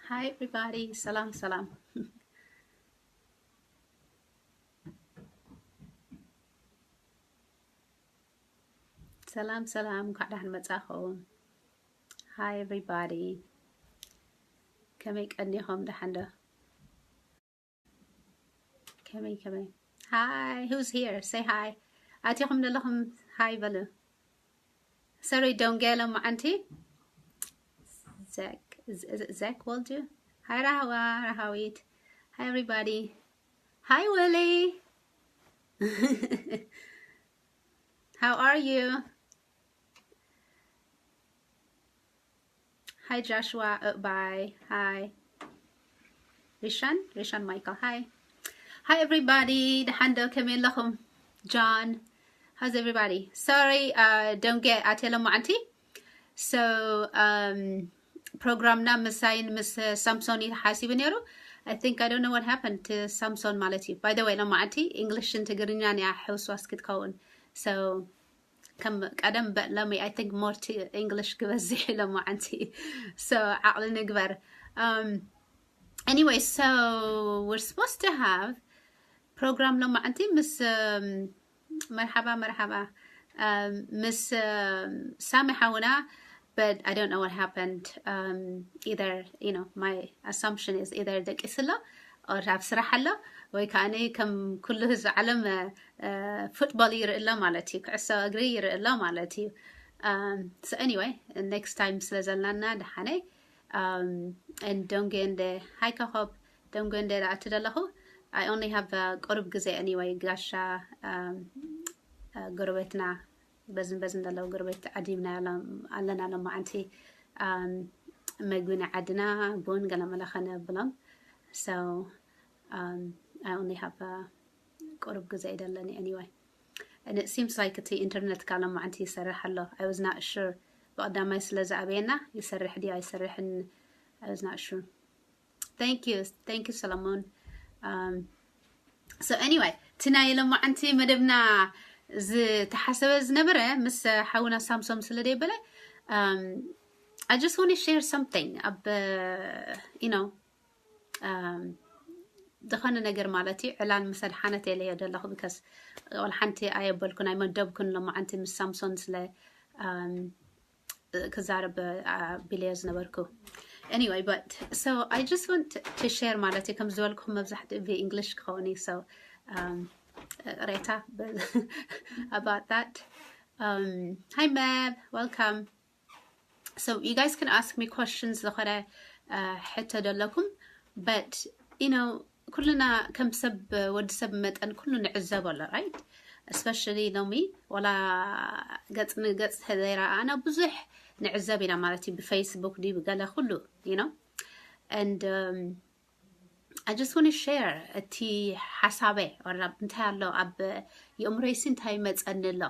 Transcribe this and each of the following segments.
Hi everybody. ሰላም ሰላም። ሰላም ሰላም፣ እንኳዕ ደሓን መጻኹም። Hi everybody. ከመይ ቀኒኹም? ደሓን ዶ? ከመይ ከመይ? Hi, who's here? Say hi. ኣቲኹም ዘለኹም hi በሉ። Sorry, don't get them, Auntie. Zach, is, is it Zach Waldo? Hi, Rahawa, Rahawit. Hi, everybody. Hi, Willie. How are you? Hi, Joshua. Uh, bye. Hi. Rishan? Rishan Michael. Hi. Hi, everybody. ደሓን ዶ? ከመይ ኣለኹም? John. How's everybody? Sorry, uh, don't get ኣትየ ሎማዓንቲ። So, um, ፕሮግራምና ምሳይን ምስ ሳምሶን እዩ ተሓሲቡ ነይሩ። I think, I don't know what happened to ሳምሶን ማለት እዩ። By the way, ሎማዓንቲ እንግሊሽን ትግርኛን እያ ሕውስዋስ ክትከውን። So, ከም ቀደም በ-፣ ሎሚ I think more to English ክበዝሕ እዩ ሎማዓንቲ። So, ዓቕሊ ንግበር። Um, anyway, so we're supposed to have ፕሮግራም ሎማዓንቲ ምስ፣ um፣ መርሓባ፣ መርሓባ። Um, ምስ፣ um፣ ሳሚ ሓውና፣ but I don't know what happened. Um, either, you know, my assumption is either ደቂሱ ኣሎ፣ or ኣብ ስራሕ ኣሎ፣ ወይ ከዓኒ ከም ኩሉ ህዝቢ ዓለም፣ እ፣ እ፣ ፉትቦል ይርኢ ኣሎ ማለት እዩ፣ ኩዕሶ እግሪ ይርኢ ኣሎ ማለት እዩ። Um, so anyway, next time ስለ ዘለናና ደሓነይ። Um, and ደንጎ እንደ፣ hi ኮኾብ፣ ደንጎ እንደ ዳኣቲ ደለኹ። I only have, uh, ቁሩብ ግዜ anyway፣ ጋሻ፣ um፣ uh፣ ጎረቤትና በዝን በዝን ዘለዉ ጎረቤት ዓዲምና ኣለና ሎማዓንቲ። Um፣ መግቢ ናይ ዓድና፣ ቡን ገለመለ ከነብሎም። So, um, I only have, uh፣ ቁሩብ ግዜ እዩ ደለኒ anyway። And it seems like እቲ ኢንተርነት ካ ሎማዓንቲ ይሰርሕ ኣሎ። I was not sure። ብቐዳማይ ስለ ዝኣበየና ይሰርሕ ድዩ ኣይሰርሕን፣ I was not sure። Thank you. Thank you, Solomon. Um, so anyway, እቲ ናይ ሎማዓንቲ መደብና ዝተሓሰበ ዝነበረ ምስ ሓውና ሳምሶም ስለ ደይበለ፣ um, I just want to share something ኣብ፣ you know, um፣ ዝኾነ ነገር ማለት እዩ። ዕላል ምስ ኣድሓነት እየ ለዮ ዘለኹ፣ because ወላ ሓንቲ ኣየበልኩን ኣይመደብኩን ሎማዓንቲ ምስ ሳምሶን ስለ፣ um፣ ክዛረብ ኣቢለዮ ዝነበርኩ። Anyway, but so I just want to share ማለት እዩ። ከም ዝበልኩኹም መብዛሕትኡ ብእንግሊሽ ክኸውን እዩ። So, um፣ ቅሬታ about that። Um, hi Mab, welcome. So you guys can ask me questions ዝኾነ፣ uh፣ ሕቶ ደለኩም፣ but, you know፣ ኩልና ከም ሰብ፣ ወዲ ሰብ መጠን ኩሉ ንዕዘብ ኣሎ፣ right? Especially ሎሚ፣ ወላ ገጽ ንገጽ ተዘይረኣና ብዙሕ ንዕዘብ ኢና ማለት እዩ፣ ብፌስቡክ ድዩ ብገለ ኩሉ፣ you know? And, um፣ I just want to share እቲ ሓሳበ፣ or እንታይ ኣሎ ኣብ የእምሮይሲ እንታይ ይመጸኒ ኣሎ፣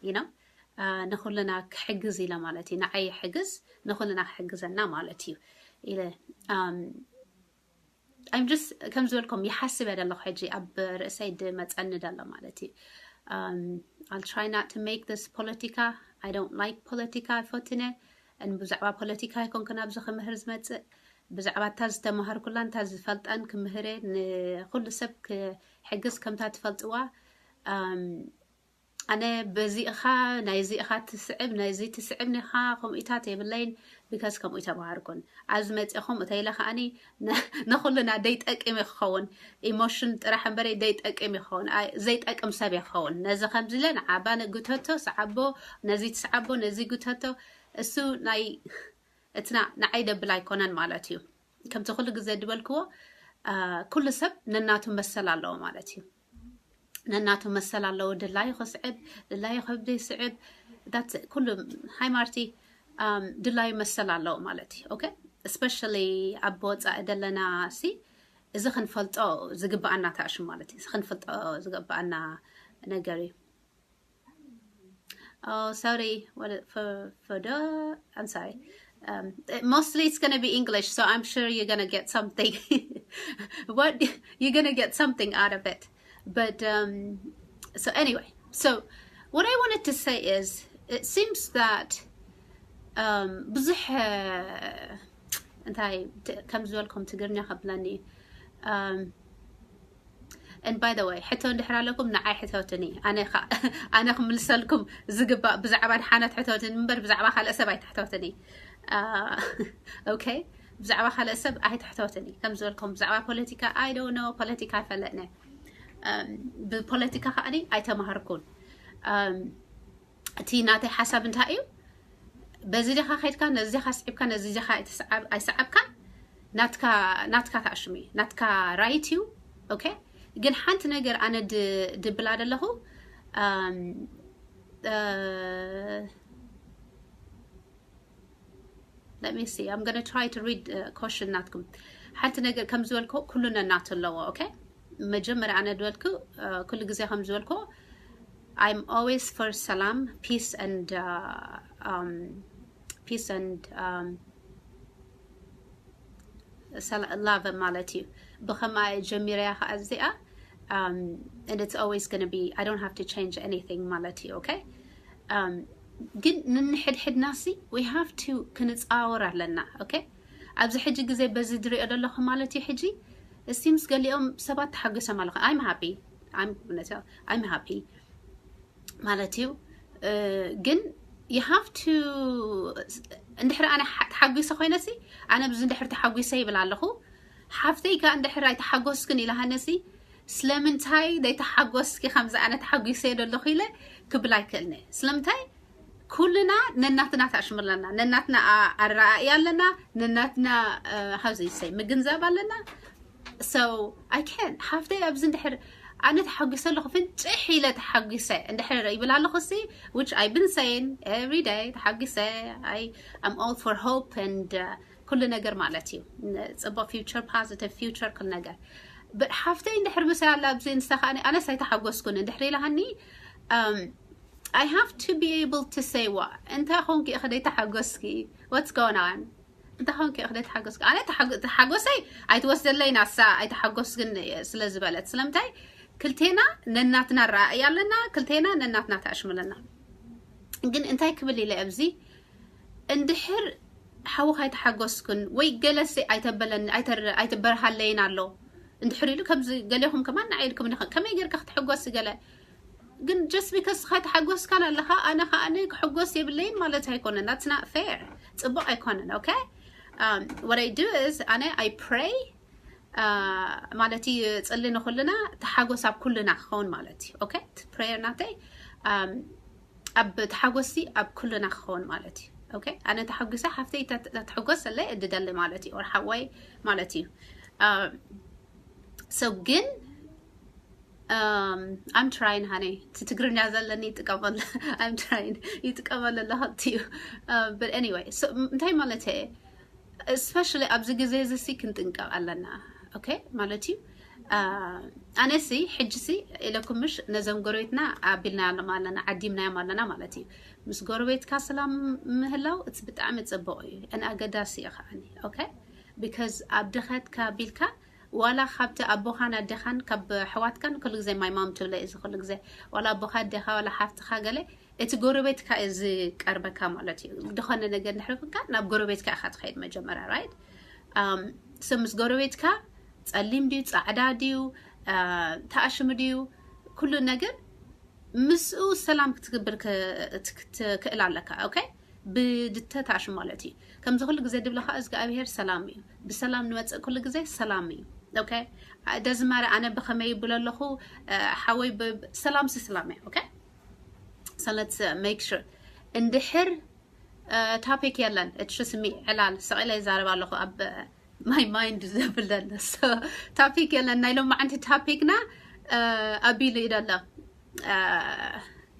you know? Uh፣ ንኹልና ክሕግዝ ኢለ ማለት እዩ፣ ንዓይ ይሕግዝ፣ ንኹልና ክሕግዘና ማለት እዩ ኢለ፣ um፣ I'm just፣ ከም ዝበልኩም ይሓስብ እየ ደለኹ ሕጂ ኣብ ርእሰይ ድመጸኒ ደሎ ማለት እዩ። Um, I'll try not to make this ፖለቲካ። I don't like ፖለቲካ፣ ኣይፈቱነ። And ብዛዕባ ፖለቲካ ኣይኮንኩን ኣብዚ ክምህር ዝመጽእ። ብዛዕባ እታ ዝተማሃርኩላን እታ ዝፈልጣን ክምህር እየ። ንኹሉ ሰብ ክሕግዝ ከምታ ትፈልጥዋ። Um፣ ኣነ በዚ ኢኻ፣ ናይዚ ኢኻ ትስዕብ፣ ናይዚ ትስዕብ ኢኻ፣ ከምኡታት የብለይን፣ because ከምኡ ተማሃርኩን። ኣብዚ መጺኹም እተ ኢለ ከኣኒ ነ-፣ ንኹልና ደይጠቅም እዩ ክኸውን። ኢሞሽን ጥራሕ እምበረ ደይጠቅም እዩ ክኸውን። ኣይ፣ ዘይጠቅም ሰብ እዩ ክኸውን። ነዚ ከምዚ ኢለ ንዓባ ንግተቶ፣ ስዓቦ፣ ነዚ ትስዓቦ፣ ነዚ ግተቶ። እሱ ናይ፣ እትና ንዓይ ደብል ኣይኮነን ማለት እዩ። ከምቲ ኩሉ ግዜ ድበልክዎ፣ አ፣ ኩሉ ሰብ ነናቱ መሰል ኣለዎ ማለት እዩ። ነናቱ መሰል ኣለዎ። ድላዩ ክስዕብ፣ ድላዩ ከብዲ ይስዕብ። That's it። ኩሉ፣ ሃይ ማርቲ፣ um፣ ድላዩ መሰል ኣለዎ ማለት እዩ። Okay? Especially ኣብ ወጻኢ ደለና ሲ፣ እዚ ክንፈልጦ ዝግብኣና ታእሹ ማለት እዩ። እዚ ክንፈልጦ ዝግብኣና ነገር እዩ። Oh, sorry. What for, for the, I'm sorry. Um, it- mostly it's gonna be English, so I'm sure you're gonna get something. What you're gonna get something out of it. But, um, so anyway, so what I wanted to say is, it seems that, um, ብዙሕ፣ uh, እንታይ ከም ዝበልኩም ትግርኛ ከብለኒ እዩ። And by the way ሕቶ እንድሕር ኣለኩም ንዓይ ሕተውትኒ። ኣነ ክምልሰልኩም ዝግባእ ብዛዕባ ድሓነት ሕተውትኒ እምበር ብዛዕባ ካልእ ሰብ ኣይትሕተውትኒ። Okay? ብዛዕባ ካልእ ሰብ ኣይትሕተውትኒ። ከም ዝበልኩም ብዛዕባ ፖለቲካ I don't know፣ ፖለቲካ ኣይፈለጥነ። ብፖለቲካ ከዓኒ ኣይተማሃርኩን። እቲ ናተይ ሓሳብ እንታይ እዩ? በዚ ዲኻ ከድካ፣ ነዚ ዲኻ ስዒብካ፣ ነዚ ዲኻ ኣይሰዓብካን፣ ናትካ ናትካ ታሽሙ እዩ፣ ናትካ right እዩ። Okay? ግን ሓንቲ ነገር ኣነ ድብላ ደለኹ። Let me see. I'm going to try to read question ናትኩም። ሓንቲ ነገር ከም ዝበልኮ ኩሉ ነናቱ ኣለዎ። Okay? መጀመርያ ኣነ ድበልኩ ኩሉ ግዜ ከም ዝበልኮ I'm always for ሰላም፣ peace and peace and love ማለት እዩ። ብኸማይ ጀሚረያ ከዓ እዚኣ and it's always going to be, I don't have to change anything ማለት እዩ። Okay? ግን ንንሕድሕድና ሲ we have to ክንፃወር ኣለና። Okay? ኣብዚ ሕጂ ግዜ በዚ ድሪኦ ዘለኹ ማለት እዩ። ሕጂ እስቲ ምስ ገሊኦም ሰባት ተሓጒሶም ኣለኹ። I'm happy. I'm I'm happy ማለት እዩ። ግን you have to እንድሕር ኣነ ተሓጒሰ ኮይነሲ ኣነ ብዚ እንድሕር ተሓጒሰ ይብል ኣለኹ። ሓፍተይ ከ እንድሕር ኣይተሓጎስክን ኢላሃነሲ ስለምንታይ ዘይተሓጎስኪ ከምዚ ኣነ ተሓጒሰ ደለኹ ኢለ ክብል ኣይክእልነ። ስለምንታይ ኩልና ነናትና ታሽሙ ኣለና፣ ነናትና ኣረኣእያ ኣለና፣ ነናትና how do you say ምግንዛብ ኣለና። So I can't ሓፍተይ ኣብዚ እንድሕር ኣነ ተሓጒሰ ኣለኹ ፍንጭሕ ኢለ ተሓጒሰ እንድሕር ይብል ኣለኹ ሲ which I've been saying every day ተሓጒሰ I I'm all for hope and ኩሉ ነገር ማለት እዩ። ጽቡቅ future፣ positive future፣ ኩሉ ነገር። ሓፍተይ እንድሕር ምሳይ ኣላ ኣብዚ ንሳ ከኣ ኣነስ ኣይተሓጎስኩን እንድሕር ኢላሃኒ I have to be able to say what እንታይ ኾንኪ ኢኺ ደይተሓጎስኪ? What's going on? እንታይ ኾንኪ ኢኺ ደይተሓጎስኪ? ኣነ ተሓጎሰይ ኣይትወስደለይ ናሳ ኣይተሓጎስክን ስለ ዝበለት። ስለምንታይ ክልቴና ነናትና ረኣእያ ኣለና፣ ክልቴና ነናትና ተኣሽሙ ኣለና። ግን እንታይ ክብል ኢለ ኣብዚ እንድሕር ሓውኻ ኣይተሓጎስክን ወይ ገለሲ ኣይተበለኒ ኣይተበረሃለይን ኣሎ እንድሕር ኢሉ ከምዚ ገሌኹም ከማን ንዓይ ኢልኩም ከመይ ጌርካ ክትሕጎስ ገለ ግን just because ኻይ ተሓጎስካን ኣለኻ ኣነ ከዓኒ ክሕጎስ የብለይን ማለት ኣይኮነን። That's not fair። ጽቡቅ ኣይኮነን። Okay? What I do is ኣነ I pray ማለት እዩ ጽሊ ንኹልና ተሓጎስ ኣብ ኩልና ክኸውን ማለት እዩ። Okay? Prayer ናተይ ኣብ ተሓጎስቲ ኣብ ኩልና ክኸውን ማለት እዩ። Okay? ኣነ ተሓጉሰ ሓፍተይ ተትሕጎስ ኣለይ እድደሊ ማለት እዩ። ወር ሓወይ ማለት እዩ። So ግን I'm trying ሃነይ እቲ ትግርኛ ዘለኒ ይጥቀመሉ። I'm trying ይጥቀመሉ ኣለኹ እዩ። But anyway እንታይ ማለት እየ especially ኣብዚ ግዜ እዚ ሲ ክንጥንቀቕ ኣለና። Okay? ማለት እዩ ኣነ ሲ ሕጂ ሲ ኢለኩም ምሽ ነዘም ጎረቤትና ኣቢልናዮም ኣለና ዓዲምናዮም ኣለና ማለት እዩ። ምስ ጎረቤትካ ሰላም ምህላው እቲ ብጣዕሚ ጽቡቕ እዩ። And ኣገዳሲ እዩ ከዓኒ። Okay? Because ኣብ ድኸትካ ቢልካ ዋላ ካብቲ ኣቦኻን ኣዴኻን ካብ ኣሕዋትካን ኩሉ ግዜ my mom ትብለ እዚ ኩሉ ግዜ ዋላ ኣቦኻ ኣዴኻ ዋላ ሓፍትኻ ገለ እቲ ጎረቤትካ እዩ ዝቀርበካ ማለት እዩ። ዝኾነ ነገር ንሕርፍካ ናብ ጎረቤትካ ኢኻ ትኸይድ መጀመርያ right? So ምስ ጎረቤትካ ጸሊም ድዩ ጻዕዳ ድዩ ተኣሽሙ ድዩ ኩሉ ነገር ምስኡ ሰላም ክትግብር ትክእል ኣለካ። Okay? ብድተታሽ ማለት እዩ። ከምዚ ኩሉ ግዜ ድብለኻ እግዚኣብሔር ሰላም እዩ። ብሰላም ንመጽእ ኩሉ ግዜ ሰላም እዩ። Okay? ደዝማሪ ኣነ ብኸመይ ይብል ኣለኹ ሓወይ ሰላም ሲ ሰላም እያ። Okay? So let's make sure እንድሕር topic የለን እትሽስሚ ዕላል ሰቂለ ይዛረብ ኣለኹ ኣብ my mind ዘብል ዘሎ topic የለን ናይ ሎማዓንቲ topicና ኣቢሉ እዩ ዘሎ።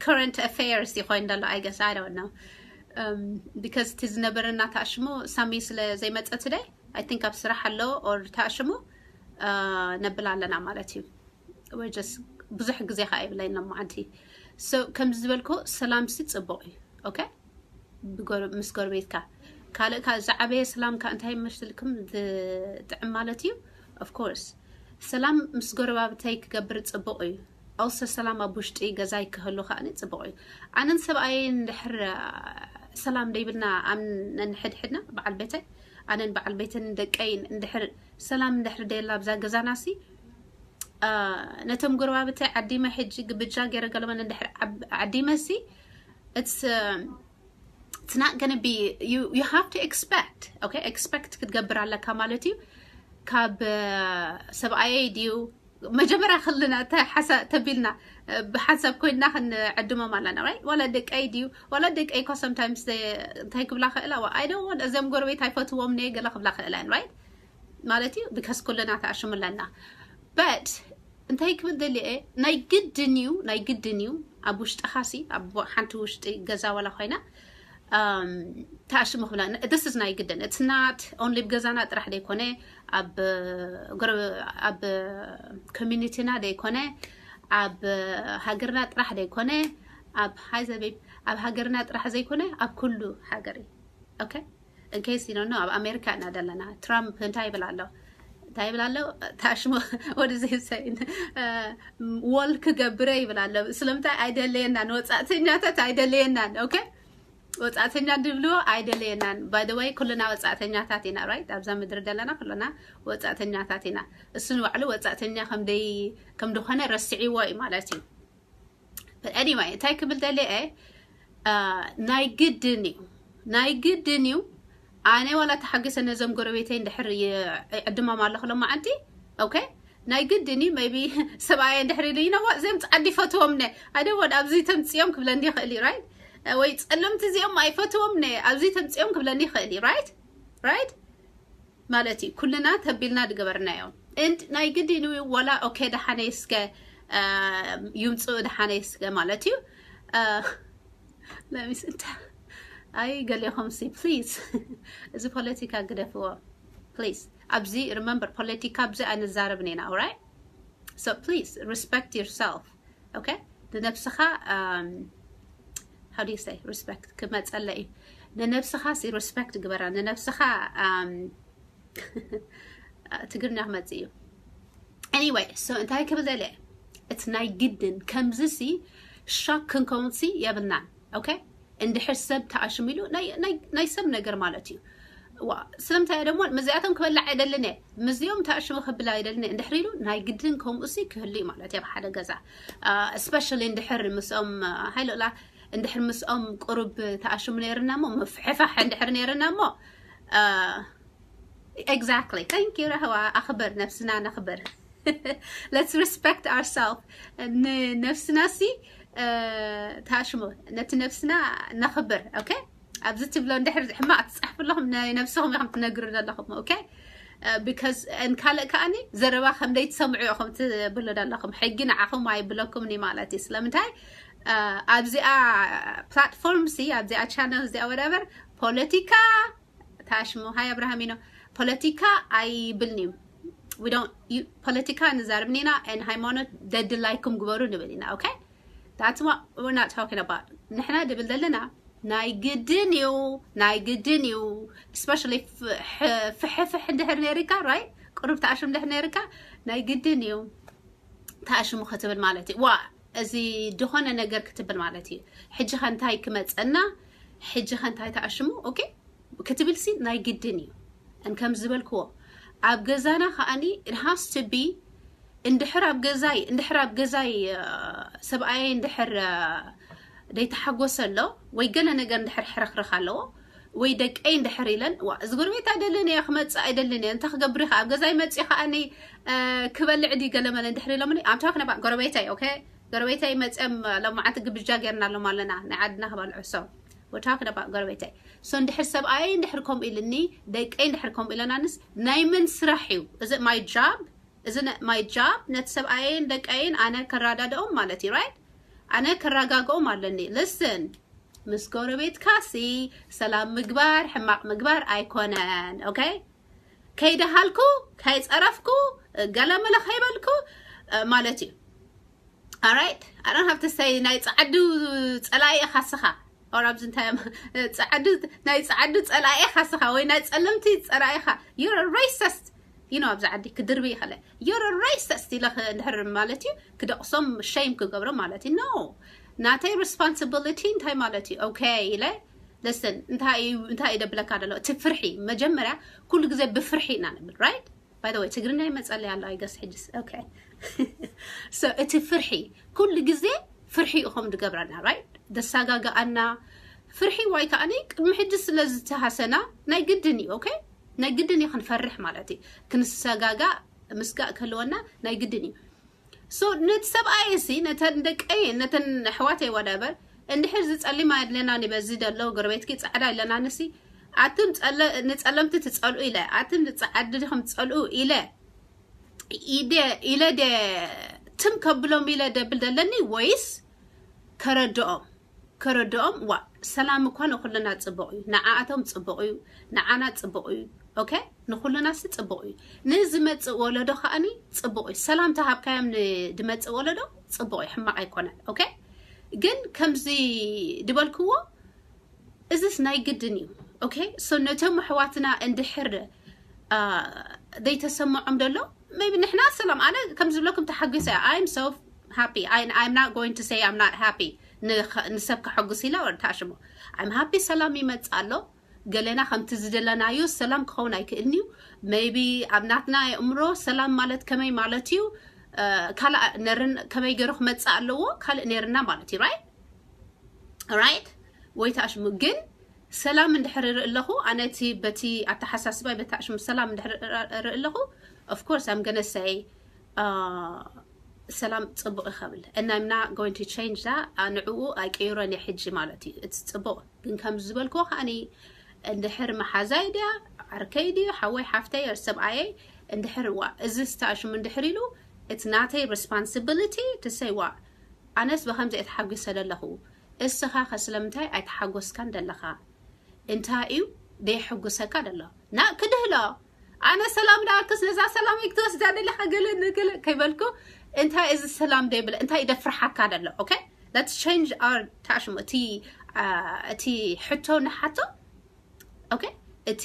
Current affairs ይኮይን ዘሎ I guess I don't know because እቲ ዝነበረና ተኣሽሙ ሳሚ ስለ ዘይመፀ today I think ኣብ ስራሕ ኣሎ or ተኣሽሙ ነብል ኣለና ማለት እዩ። We're just ብዙሕ ግዜ ከዓ ይብለይ ሎማዓንቲ። So ከምዚ ዝበልኮ ሰላምሲ ፅቡቅ እዩ። Okay? ምስ ጎረቤትካ ካልእ ካ ዝዓበየ ሰላምካ እንታይ መስልክም ዝጥዕም ማለት እዩ። Of course ሰላም ምስ ጎረባብተይ ክገብር ፅቡቅ እዩ። Also ሰላም ኣብ ውሽጢ ገዛይ ክህሉ ከዓኒ ፅቡቅ እዩ። ኣነን ሰብኣየይ እንድሕር ሰላም ደይብልና ኣም ነንሕድሕድና በዓል ቤተይ ኣነን በዓል ቤትን ደቀይን እንድሕር ሰላም እንድሕር ደየላ ኣብዛ ገዛና ሲ ነቶም ጎረባብተይ ዓዲመ ሕጂ ግብጃ ገይረ ገለመን እንድሕር ዓዲመ ሲ it's it's not gonna be you you have to expect okay expect ክትገብር ኣለካ ማለት እዩ ካብ ሰብኣየይ ድዩ መጀመርያ ክልና ተቢልና ብሓንሳብ ኮይንና ክንዕድሞም ኣለና right ዋላ ደቀይ ድዩ ዋላ ደቀይ እኳ sometimes እንታይ ክብላ ክእላ I don't want እዚኦም ጎረቤት ኣይፈትዎም ነ ገለ ክብላ ክእላ right ማለት እዩ because ኩልና ተኣሽሙ ኣለና but እንታይ ክብል ደልየ ናይ ግድን እዩ ናይ ግድን እዩ ኣብ ውሽጥኻ ሲ ኣብ ሓንቲ ውሽጢ ገዛ ዋላ ኮይና ተኣሽሙ ክብላ this is ናይ ግድን it's not only ብገዛና ጥራሕ ዘይኮነ ኣብ ኣብ community ና ዘይኮነ ኣብ ሃገርና ጥራሕ ዘይኮነ ኣብ ሃይ ዘቢብ ኣብ ሃገርና ጥራሕ ዘይኮነ ኣብ ኩሉ ሃገር okay in case you don't know ኣብ ኣሜሪካ ኢና ዘለና ትራምፕ እንታይ ይብል ኣሎ እንታይ ይብል ኣሎ ታሽሞ what is he saying wall ክገብረ ይብል ኣሎ ስለምንታይ ኣይደለየናን ወፃእተኛታት ኣይደለየናን okay ወፃእተኛ ድብልዎ ኣይደለየናን by the way ኩልና ወፃእተኛታት ኢና right ኣብዛ ምድሪ ዘለና ኩልና ወፃእተኛታት ኢና እሱ ንባዕሉ ወፃእተኛ ከምደይ ከም ድኾነ ረስዕዎ እዩ ማለት እዩ but anyway እንታይ ክብል ደልየ ናይ ግድን እዩ ናይ ግድን እዩ ኣነ ዋላ ተሓጊሰ ነዞም ጎረቤተይ እንድሕር ዕድሞም ኣለኹ ሎማዓንቲ okay ናይ ግድን እዩ maybe ሰብኣየ እንድሕር ኢሉ ይነዋ እዚኦም ፃዓዲ ይፈትዎም ነ ኣይደወድ ኣብዚ ተምፅኦም ክብለኒ ይኽእል እዩ right ወይ ፀለምቲ እዚኦም ኣይፈትዎም ነ ኣብዚ ተምፅኦም ክብለኒ ይኽእል እዩ right right ማለት እዩ ኩልና ተቢልና ድገበርናዮ and ናይ ግድን እዩ ዋላ okay ደሓነይ እስከ ይምፅኡ ደሓነይ እስከ ማለት እዩ ለሚስ እንተ ኣይ ገሌኹም ሲ please እዚ ፖለቲካ ግደፍዎ please ኣብዚ remember ፖለቲካ ኣብዚ ኣይንዛረብን ኢና right so please respect yourself okay ንነብስኻ how do you say respect ክመፀለ እዩ ንነብስኻ ሲ respect ግበራ ንነብስኻ ትግርኛ ክመፅእ እዩ anyway so እንታይ ክብል ደልየ እቲ ናይ ግድን ከምዚ ሲ ሻክ ክንከውን ሲ የብልናን okay እንድሕር ሰብ ተኣሽሙ ኢሉ ናይ ሰብ ነገር ማለት እዩ ዋ ስለምንታይ ደሞ ምስዚኣቶም ክበላዕ ኣይደልን እየ ምስዚኦም ተኣሽሙ ክብል ኣይደልን እየ እንድሕር ኢሉ ናይ ግድን ከምኡ ሲ ክህሉ እዩ ማለት እዩ ኣብ ሓደ ገዛ especially እንድሕር ምስኦም ሃይሎላ እንድሕር ምስኦም ቁሩብ ተኣሽሙ ነይርና እሞ ምፍሕፋሕ እንድሕር ነይርና እሞ exactly thank you ራህዋ ኣኽብር ነብስና ነኽብር let's respect ourselves ንነብስና ሲ ተኣሽሙ ነቲ ነብስና ነኽብር okay ኣብዚ ትብሎ እንድሕር ሕማቕ ትፅሕፍለኹም ናይ ነብስኹም ኢኹም ትነግሩ ዘለኹም okay because ካልእ ከዓኒ ዘረባ ከም ደይትሰምዑ ኢኹም ትብሉ ዘለኹም ሕጊ ንዓኹም ኣይብለኩም ኒ ማለት እዩ ስለምንታይ ኣብዚኣ platform ሲ ኣብዚኣ channel እዚኣ whatever ፖለቲካ ታሽሙ ሃይ ኣብርሃም ኢኖ ፖለቲካ ኣይብልን እዩ ፖለቲካ ንዛርብ ኒና ን ሃይማኖት ደድላይኩም ግበሩ ንብል ኢና okay that's what we're not talking about ንሕና ድብል ዘለና ናይ ግድን እዩ ናይ ግድን እዩ especially ፍሕፍሕ እንድሕር ነይርካ right ቅሩብ ተኣሽም እንድሕር ነይርካ ናይ ግድን እዩ ተኣሽሙ ክትብል ማለት እዩ ዋ እዚ ዝኾነ ነገር ክትብል ማለት እዩ ሕጂ ከ እንታይ ክመፀና ሕጂ ከ እንታይ ተኣሽሙ okay ክትብል ሲ ናይ ግድን እዩ and ከም ዝበልክዎ ኣብ ገዛና ከዓኒ it has to be እንድሕር ኣብ ገዛይ እንድሕር ኣብ ገዛይ ሰብኣየ እንድሕር ደይተሓጎሰ ኣሎ ወይ ገለ ነገር እንድሕር ሕርኽርኽ ኣለዎ ወይ ደቀይ እንድሕር ኢለን ዋ እዚ ጎረቤት ኣይደልን እየ ክመፅእ ኣይደልን እየ እንታይ ክገብር ኢኻ ኣብ ገዛይ መፅእ ከዓኒ ክበልዕ ድዩ ገለመለ እንድሕር ኢሎምኒ ኣምታ ክነባ ጎረቤተይ okay ጎረቤተይ መፅኦም ሎማዓንቲ ግብጃ ጌርና ኣሎም ኣለና ናይ ዓድና ክበልዑ so ወታ ክነባ ጎረቤተይ so እንድሕር ሰብኣየይ እንድሕር ከምኡ ኢልኒ ደቀይ እንድሕር ከምኡ ኢለናንስ ናይ መን ስራሕ እዩ እዚ my job እዚ my job ነቲ ሰብኣየይን ደቀይን ኣነ ከረዳድኦም ማለት እዩ right ኣነ ከረጋግኦም ኣለኒ listen ምስ ጎረቤትካሲ ሰላም ምግባር ሕማቕ ምግባር ኣይኮነን okay ከይደሃልኩ ከይፀረፍኩ ገለመለ ከይበልኩ ማለት እዩ alright ኣረን ሃብተሰይ ናይ ፀዓዱ ፀላኢ ኢኻ ስኻ ኦር ኣብዚ እንታይ ጸዓዱ ናይ ጸዓዱ ጸላኢ ኢኻ ስኻ ወይ ናይ ጸለምቲ ጸላኢ ኢኻ you're a racist you know ኣብዚ ዓዲ ክድርቢ ይኸለ you're a racist ኢለ እንድሕር ማለት እዩ ክደቕሶም shame ክገብሮ ማለት እዩ no ናተይ responsibility እንታይ ማለት እዩ okay ኢለ Listen, እንታይ እዩ እንታይ እዩ ደብለካ ደሎ? እቲ ፍርሒ መጀመርያ ኩሉ ግዜ ብፍርሒ ኢና ንብል፣ right? By the way, ትግርኛ ይመጸለይ ኣሎ፣ I guess, ሕጅስ። Okay. So እቲ ፍርሒ ኩሉ ግዜ ፍርሒ ኢኹም ድገብረና፣ right? ደሳጋጋኣና ፍርሒ ወይ ከኣኒ ቅድሚ ሕጂ ስለ ዝተሃሰና ናይ ግድን እዩ። Okay? ናይ ግድን እዩ ክንፈርሕ ማለት እዩ። ክንሰጋጋእ ምስጋእ ክህልወና ናይ ግድን እዩ። So ነቲ ሰብኣይ ሲ ነተን ደቀይ ነተን ኣሕዋተይ whatever እንድሕር ዝጸሊም ኣድለና ንበዚ ደሎ ጎረቤትኪ ጻዕዳ ኣለና ንሲ ኣትም ንጸለምቲ ትጸልኡ ኢለ ኣትም ንጻዓዲ ዲኹም ትጸልኡ ኢለ ኢደ ኢለ ደ ትም ከብሎም ኢለ ደብል ደለኒ ወይስ ከረድኦም ከረድኦም ዋ ሰላም እኳ ንኩልና ጽቡቕ እዩ፣ ንዓኣቶም ጽቡቕ እዩ፣ ንዓና ጽቡቕ እዩ። Okay? ንኩልና ሲ ጽቡቕ እዩ። ንዝመጽእ ወለዶ ከኣኒ ጽቡቕ እዩ። ሰላም ተሃብካዮም ንድመጽእ ወለዶ ጽቡቕ እዩ፣ ሕማቕ ኣይኮነን። Okay? ግን ከምዚ ድበልክዎ እዚስ ናይ ግድን እዩ። Okay? So ነቶም ኣሕዋትና እንድሕር ዘይተሰምዖም ደሎ maybe ንሕና ሰላም ኣነ ከም ዝብለኩም ተሓጒሰ I'm so happy I, I'm not going to say I'm not happy ንሰብ ከሐጉስ ኢለ ወር ተኣሽሞ I'm happy ሰላም ይመጽእ ኣሎ ገለና ከምቲ ዝደለናዮ ሰላም ክኸውን ኣይክእልን እዩ maybe ኣብ ናትና የእምሮ ሰላም ማለት ከመይ ማለት እዩ ካልእ ነርን ከመይ ገይሩ ክመጽእ ኣለዎ ካልእ ነርና ማለት እዩ right right ወይ ተኣሽሙ ግን ሰላም እንድሕር ርኢ ኣለኹ ኣነ እቲ በቲ ኣተሓሳስባይ በቲ ኣሽሙ ሰላም እንድሕር ርኢ ኣለኹ of course I'm gonna say ሰላም ጽቡቕ ይኸብል and I'm not going to change that ንዕኡ ኣይቀይሮን እየ ሕጂ ማለት እዩ እቲ ጽቡቕ ግን ከም ዝበልክዎ ከኣኒ እንድሕር መሓዛይ ድያ ዓርከይ ድዩ ሓወይ ሓፍተይ ሰብኣየይ እንድሕር ዋ እዚ ዝተኣሽሙ እንድሕር ኢሉ እቲ ናተይ responsibility to say ዋ ኣነስ ብከምዚ እየ ተሓጒሰ ዘለኹ እስኻ ከ ስለምንታይ ኣይተሓጎስካን ደለኻ እንታይ እዩ ደየሐጉሰካ ደሎ ና ክድህሎ ኣነ ሰላም ዳኣልክስ ነዛ ሰላም ክትወስዳ ደለኻ ገለ ንገለ ከይበልኩ እንታይ እዚ ሰላም ደይብለ እንታይ ይደፍርሓካ ደሎ okay let's change our ታሽሙ እቲ እቲ ሕቶ ንሓቶ okay እቲ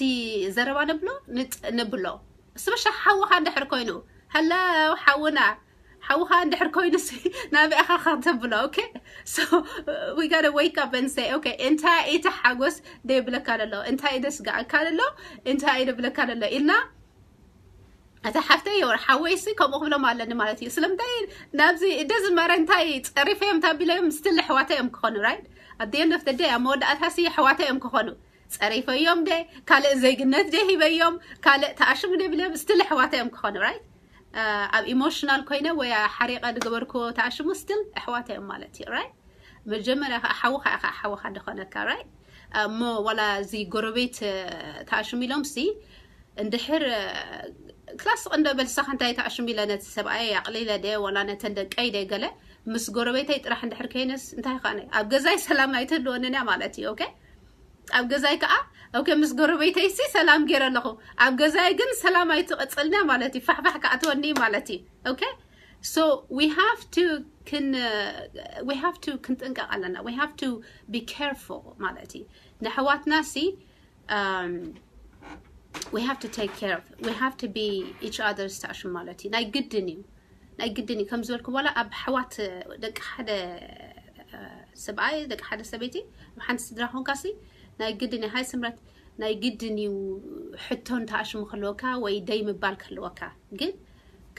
ዘረባ ነብሎ ንብሎ ስበሻ ሓውኻ እንድሕር ኮይኑ hello ሓውና ሓውኻ እንድሕር ኮይኑ ናበይ ኢኻ ከተብሎ okay so we gotta wake up and say okay እንታይ እቲ ሓጎስ ደይብለካ ደሎ እንታይ ደስጋኣካ ደሎ እንታይ ደብለካ ደሎ ኢልና እታ ሓፍተይ ወር ሓወይሲ ከምኡ ክብሎም ኣለኒ ማለት እዩ ስለምንታይ ናብዚ ደዚ ማረ እንታይ ፀሪፈዮም ታቢለዮም ስትል ኣሕዋተይ እዮም ክኾኑ right at the end of the day ኣብ መወዳእታሲ ኣሕዋተይ እዮም ክኾኑ ፀሪፈዮም ደ ካልእ ዜግነት ደ ሂበዮም ካልእ ተኣሽሙ ደ ብሎም ስትል ኣሕዋተይ እዮም ክኾኑ right ኣብ ኢሞሽናል ኮይነ ወይ ሓሪቐ ዝገበርክዎ ተኣሽሙ ስትል ኣሕዋተይ እዮም ማለት እዩ right መጀመርያ ከዓ ሓውኻ ኢኻ ሓውኻ ደኾነካ right እሞ ዋላ እዚ ጎረቤት ተኣሽሙ ኢሎም ሲ እንድሕር ክላስ ቅንዶ በልሳኻ እንታይ ተኣሽሙ ኢለ ነቲ ሰብኣየ ኣቕሊለ ደ ዋላ ነተን ደቀይ ደ ገለ ምስ ጎረቤተይ ጥራሕ እንድሕር ከይነስ እንታይ ኸነ ኣብ ገዛይ ሰላም ኣይትህልወንን እያ ማለት እዩ okay ኣብ ገዛይ ከዓ okay ምስ ጎረቤተይ ሲ ሰላም ገይረ ኣለኹ ኣብ ገዛይ ግን ሰላም ኣይትቕፅልና ማለት እዩ ፋሕፋሕ ከኣትወኒ ማለት እዩ okay so we have to ክን we have to ክንጥንቀቕ ኣለና we have to be careful ማለት እዩ ንሕዋትና ሲ um, we have to take care of we have to be each other's ታሽም ማለት እዩ ናይ ግድን እዩ ናይ ግድን እዩ ከም ዝበልኩ በላ ኣብ ኣሕዋት ደቂ ሓደ ሰብኣይ ደቂ ሓደ ሰበይቲ ኣብ ሓንቲ ስድራ ኮንካሲ ናይ ግድን እዩ ሃይ ስምረት ናይ ግድን እዩ ሕቶን ተኣሽሙ ክህልወካ ወይ ደይ ምባል ክህልወካ ግን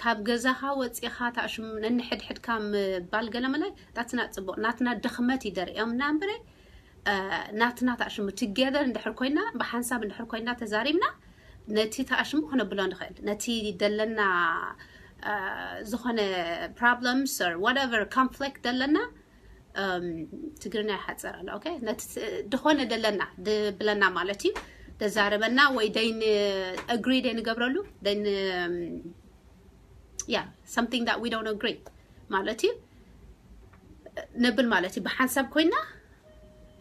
ካብ ገዛኻ ወፂኻ ተኣሽሙ ነንሕድሕድካ ምባል ገለመለ ናትና ፅቡቕ ናትና ድኽመት እዩ ደርእዮምና እምበረ ናትና ተኣሽሙ together እንድሕር ኮይና ብሓንሳብ እንድሕር ኮይና ተዛሪብና ነቲ ተኣሽሙ ክነብሎ ንኽእል ነቲ ደለና ዝኾነ problems or whatever conflict ደለና ትግርኛ ይሓፀር ኣሎ okay ነቲ ዝኾነ ደለና ድብለና ማለት እዩ ደዛረበና ወይ ደይን agree ደይንገብረሉ ደይን yeah something that we don't agree ማለት እዩ ነብል ማለት እዩ ብሓንሳብ ኮይና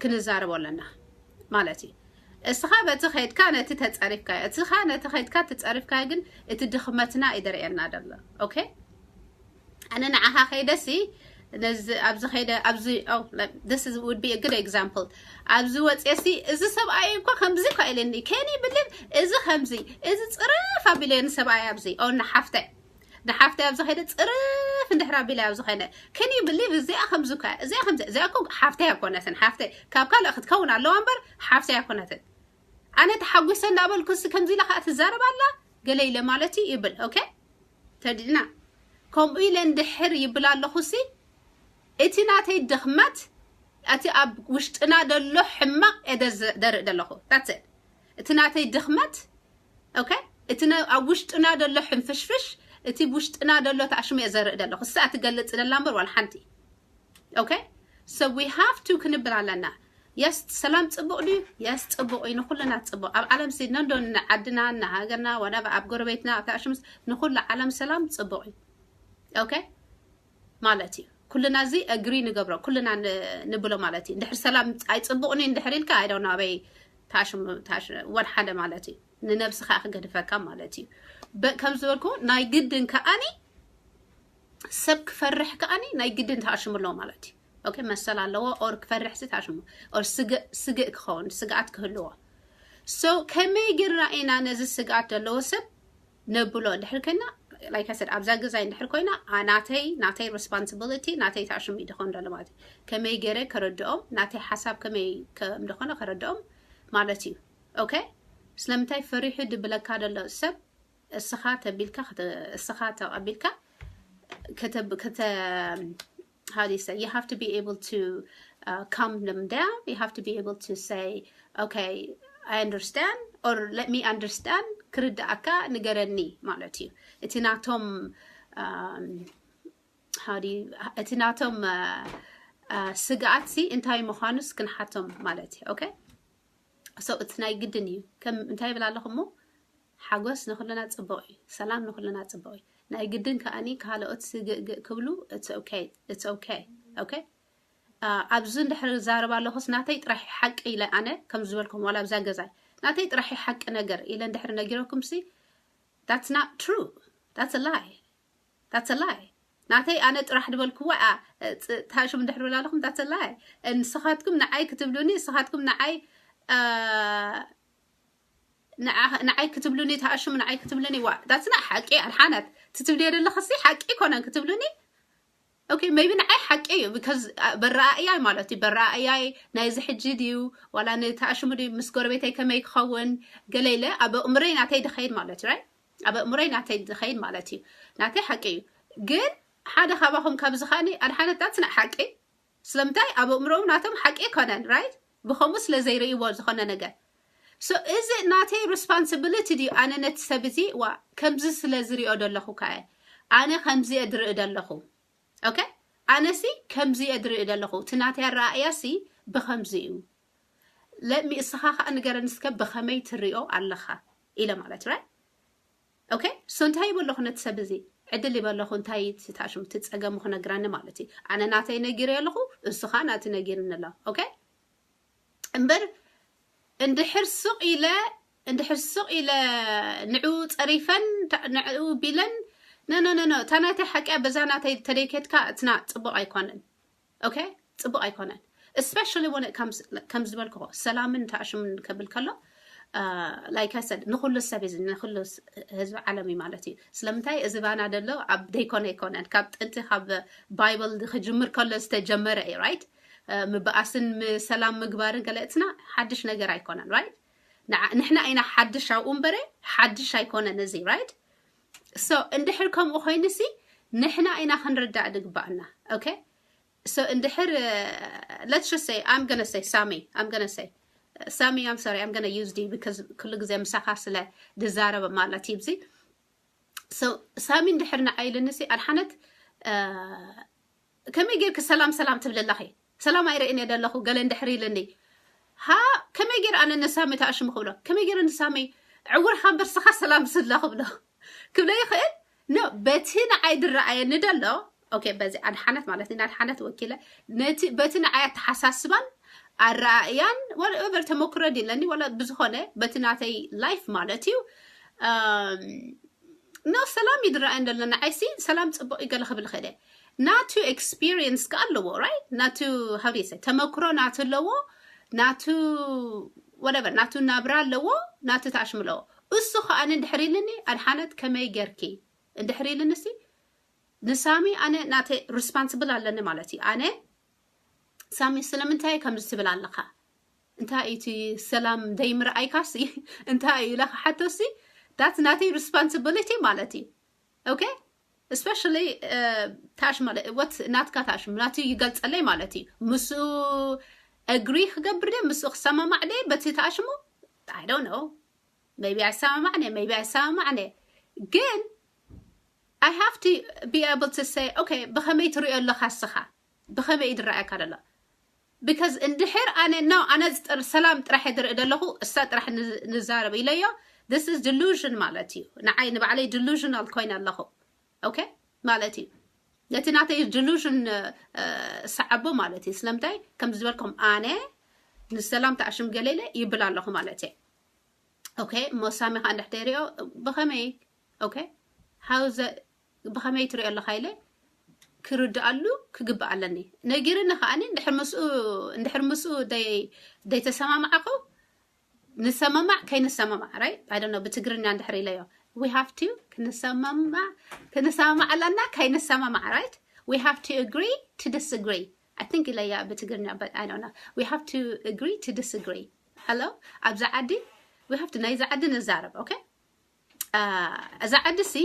ክንዛረቦ ኣለና ማለት እዩ እስኻ በቲ ከይድካ ነቲ ተፀሪፍካዮ እስኻ ነቲ ከይድካ ተፀሪፍካዮ ግን እቲ ድኽመትና እዩ ደርእየና ደሎ okay ኣነ ንዓኻ ከይደሲ ነዚ ኣብዚ ከይደ ኣብዚ oh this is would be a good example ኣብዚ ወፅየሲ እዚ ሰብኣይ እኳ ከምዚ እኳ ኢለኒ can you believe እዚ ከምዚ እዚ ፅርፍ ኣቢለኒ ሰብኣይ ኣብዚ ኦ ንሓፍተ ንሓፍተ ኣብዚ ከይደ ፅርፍ እንድሕር ኣቢላ ኣብዚ ኸይነ፣ can you believe? እዚኣ ከምዚ እኮ እያ፣ እዚኣ ከምዚ፣ እዚኣ እኮ ሓፍተይ ኣይኮነትን። ሓፍተይ ካብ ካልእ ክትከውን ኣለዋ እምበር ሓፍተይ ኣይኮነትን። ኣነ ተሓጒሰ እንዳበልኩ ሲ ከምዚ ኢላ ከዓ ትዛረብ ኣላ ገለ ኢለ ማለት እዩ ይብል። ኦኬ፣ ተዲና ከምኡ ኢለ እንድሕር ይብል ኣለኹ ሲ፣ እቲ ናተይ ድኽመት፣ እቲ ኣብ ውሽጥና ዘሎ ሕማቕ እየ ደዝ- ደርኢ ዘለኹ። That's it። እቲ ናተይ ድኽመት፣ ኦኬ፣ እቲ ነ- ኣብ ውሽጥና ዘሎ ሕንፍሽፍሽ፣ እቲ ውሽጥና ዘሎ ተኣሽሙ እየ ዘርኢ ዘለኹ። እሳ ትገልጽ ደላ እምበር ዋላ ሓንቲ። ኦኬ፣ so we have to ክንብል ኣለና። የስ፣ ሰላም ጽቡቕ ድዩ? የስ፣ ጽቡቕ እዩ። ንኹልና ጽቡቕ። ኣብ ዓለም ሲ ነንዶ ንዓድና፣ ንሃገርና፣ ወናበ ኣብ ጎረቤትና ተኣሽሙስ ንኹሉ ዓለም ሰላም ጽቡቕ እዩ። ኦኬ፣ ማለት እዩ። ኩልና እዚ ኣግሪ ንገብሮ፣ ኩልና ን- ንብሎ ማለት እዩ። እንድሕር ሰላም ኣይጽቡቕን እዩ እንድሕር ኢልካ፣ ኣይ ዶንት ኖ ኣበይ ታሽም ታሽ ወድ ሓደ ማለት እዩ። ንነብስኻ ክገድፈካ ማለት እዩ። በ- ከም ዝበልኩ ናይ ግድን ከኣኒ ሰብ ክፈርሕ ከኣኒ ናይ ግድን ተኣሽሙ ኣለዎ ማለት እዩ። ኦኬ፣ መሰል ኣለዎ። ኦር ክፈርሕ ሲ ተኣሽሙ፣ ኦር ስግእ ስግእ ክኸውን፣ ስግኣት ክህልዎ። So ከመይ ጌርና ኢና ነዚ ስግኣት ዘለዎ ሰብ ነብሎ እንድሕር ኮይና፣ like I said፣ ኣብዛ ገዛይ እንድሕር ኮይና፣ ኣ- ናተይ ናተይ responsibility፣ ናተይ ተኣሽሙ እዩ ድኾን ደሎ ማለት እዩ። ከመይ ገይረ ከረድኦም፣ ናተይ ሓሳብ ከመይ ከም ድኾነ ከረድኦም ማለት እዩ። ኦኬ፣ ስለምንታይ ፈሪሑ ድብለካ ደሎ ሰብ እስኻ ተቢልካ፣ እስኻ ተቐቢልካ ከተ- ከተ- how do you say? You have to be able to uh, calm them down. You have to be able to say, okay, I understand, or let me understand. ክርዳእካ ንገረኒ ማለት እዩ። እቲ ናቶም um, how do you፣ እቲ ናቶም uh, uh, ስግኣት ሲ እንታይ ምዃኑስ ክንሓቶም ማለት እዩ። ኦኬ፣ so እቲ ናይ ግድን እዩ። ከም እንታይ ይብል ኣለኹ እሞ፣ ሓጎስ ንኹልና ጽቡቕ እዩ፣ ሰላም ንኹልና ጽቡቕ እዩ። ናይ ግድን ከኣኒ ካልኦት ስግእግእ ክብሉ፣ it's okay, it's okay. ኦኬ፣ ኣብዚ እንድሕር ዛረብ ኣለኹስ ናተይ ጥራሕ ሓቂ ኢለ፣ ኣነ ከም ዝበልኩም ዋላ ኣብዛ ገዛይ ናተይ ጥራሕ ሓቂ ነገር ኢለ እንድሕር ነጊረኩም ሲ፣ that's not true, that's a lie, that's a lie። ናተይ ኣነ ጥራሕ ድበልክዎ፣ ታሽም እንድሕር ብላለኹም፣ that's a lie። ንስኻትኩም ንዓይ ክትብሉኒ፣ ንስኻትኩም ንዓይ ንዓይ ክትብሉኒ፣ ተኣሽሙ ንዓይ ክትብሉኒ፣ ዋ that's not ሓቂ። ኣድሓነት ትትብልዮ ዘለኽሲ ሓቂ ኣይኮነን ክትብሉኒ። ኦኬ፣ maybe ንዓይ ሓቂ እዩ፣ because በረኣእያይ ማለት እዩ። በረኣእያይ ናይዚ ሕጂ ድዩ ዋላ ንተኣሽሙ ድዩ፣ ምስ ጎረቤተይ ከመይ ክኸውን ገለ ኢለ ኣብ ኣእምሮይ ናተይ ድኸይድ ማለት እዩ። ኣብ ኣእምሮይ ናተይ ድኸይድ ማለት እዩ። ናተይ ሓቂ እዩ። ግን ሓደ ካባኹም ካብዚ ከኣኒ ኣድሓነት that's not ሓቂ። ስለምንታይ ኣብ ኣእምሮኦም ናቶም ሓቂ ኣይኮነን፣ right? ብኸምኡ ስለ ዘይርእይዎ ዝኾነ ነገር። So እዚ ናተይ responsibility ድዩ? ኣነ ነቲ ሰብ እዚ ዋ ከምዚ ስለ ዝሪኦ ደለኹ ካየ፣ ኣነ ከምዚ እየ ድርኢ ደለኹ። ኦኬ፣ ኣነሲ ከምዚ እየ ድርኢ ደለኹ፣ እቲ ናተይ ኣረኣእያ ሲ ብኸምዚ እዩ። ለሚ እስኻ ከዓ ንገረኒ እስከ ብኸመይ ትሪኦ ኣለኻ ኢለ ማለት፣ right? ኦኬ፣ so እንታይ ይበለኹ ነቲ ሰብ እዚ? ዕድል ይበለኹ እንታይ ትታሽም ትጸገሙ ክነግረኒ ማለት እዩ። ኣነ ናተይ ነጊረ ኣለኹ፣ እሱ ከዓ ናቲ ነጊርኒ ኣሎ። ኦኬ፣ እምበር እንድሕር ሱቕ ኢለ እንድሕር ሱቕ ኢለ ንዕኡ ጸሪፈን ንዕኡ ቢለን፣ no no no no፣ እታ ናተይ ሓቂ በዛ ናተይ ተደይከትካ እትና ጽቡቕ ኣይኮነን። ኦኬ፣ ጽቡቕ ኣይኮነን። Especially when it comes፣ ከም ዝበልክዎ ሰላምን ተኣሽምን ከብል ከሎ፣ like I said፣ ንኹሉ ሰብ እዩ፣ ንኹሉ ህዝቢ ዓለም እዩ ማለት እዩ። ስለምንታይ እዚ ባና ደሎ ኣብ ደይኮነ ኣይኮነን፣ ካብ ጥንቲ ካብ ባይብል ክጅምር ከሎ ዝተጀመረ እዩ፣ right? ምብኣስን ሰላም ምግባርን ገለእትና ሓድሽ ነገር ኣይኮነን፣ right? ንሕና ኢና ሓድሽ ኣብኡ እምበረ ሓድሽ ኣይኮነን እዚ፣ right? So እንድሕር ከምኡ ኮይኑሲ ንሕና ኢና ክንርዳእ ድግባእና። ኦኬ፣ so እንድሕር let's just say I'm gonna say ሳሚ I'm gonna say ሳሚ I'm sorry I'm gonna use you because ኩሉ ግዜ ምሳኻ ስለ ድዛረበ ማለት ይብዚ። So ሳሚ እንድሕር ንዓይ ኢልንሲ ኣድሓነት ከመይ ጌርክ ሰላም ሰላም ትብል ኣለኺ? ሰላም ኣይርእን እየ ደለኹ ገለ እንድሕር ኢልኒ፣ ሃ ከመይ ጌር ኣነ ንሳሚ ተኣሽሙ ክብሎ? ከመይ ጌር ንሳሚ ዕውርኻ እምበር ስኻ ሰላም ስለ ክብሎ ክብሎ ይኽእል? ኖ፣ በቲ ንዓይ ድረኣየኒ ደሎ፣ ኦኬ፣ በዚ ኣድሓነት ማለት ኢና ኣድሓነት ወኪለ ነቲ በቲ ንዓይ ኣተሓሳስባን ኣረኣእያን whatever ተመክሮ ድለኒ ወላ ብዝኾነ በቲ ናተይ ላይፍ ማለት እዩ። ኖ፣ ሰላም ይድረኣየን ደሎ ንዓይሲ ሰላም ጽቡቕ እዩ ገለ ክብል ኽእል እየ። ናቱ ኤክስፒሪየንስ ከ ኣለዎ፣ right? ናቱ ሃብሪሰ ተመክሮ ናቱ ኣለዎ፣ ናቱ whatever ናቱ ናብራ ኣለዎ፣ ናቱ ተኣሽሙ ኣለዎ። እሱ ከኣ እንድሕር ኢልኒ ኣድሓነት ከመይ ጌርኪ እንድሕር ኢልኒ ሲ ንሳሚ ኣነ ናተይ responsible ኣለኒ ማለት እዩ። ኣነ ሳሚ ስለምንታይ ከምዚ ትብል ኣለኻ? እንታይ እዩ እቲ ሰላም ዘይምርኣይካሲ? እንታይ እዩ ኢለ ክሓቶሲ? That's ናተይ responsibility ማለት እዩ። Okay? Especially ታሽም ማለት what ናትካ ታሽም ናቱ ይገልጸለይ ማለት እዩ። ምስኡ agree ክገብር ደ ምስኡ ክሰማማዕ ደ በቲ ታሽሙ? I don't know. Maybe ኣይሰማማዕነ maybe ኣይሰማማዕነ ግን I have to be able to say okay ብኸመይ ትሪኦ ኣለኻ እስኻ ብኸመይ እዩ ዝረኣየካ ዘሎ? Because እንድሕር ኣነ no ኣነ ዝጥር ሰላም ጥራሕ እየ ዝርኢ ዘለኹ እሳ ጥራሕ ንዛረብ ኢለዮ። This is delusion ማለት እዩ። ንዓይ ንባዕለይ delusional ኮይነ ኣለኹ። Okay ማለት እዩ። ነቲ ናተይ delusion ሰዓቦ ማለት እዩ። ስለምንታይ ከም ዝበልኩም ኣነ ንሰላም ተኣሽም ገለ ኢለ ይብል ኣለኹ ማለት እየ። Okay እሞ ሳሚ ከዓ እንድሕር ደይሪኦ ብኸመይ okay how ብኸመይ ትሪኦ ኣለኻ ኢለ ክርድኣሉ ክግብእ ኣለኒ። ነጊርኒ ከዓኒ እንድሕር ምስኡ እንድሕር ምስኡ ደይ ደይተሰማማዕኹ ንሰማማዕ ከይንሰማማዕ right I don't know ብትግርኛ እንድሕር ኢለዮ we have to ክንሰማማዕ ክንሰማማዕ ኣለና ከይንሰማማዕ right we have to agree to disagree I think ኢለያ ብትግርኛ but I don't know we have to agree to disagree hello ኣብዚ ዓዲ we have to ናይዚ ዓዲ ንዛረብ okay እዛ ዓዲ ሲ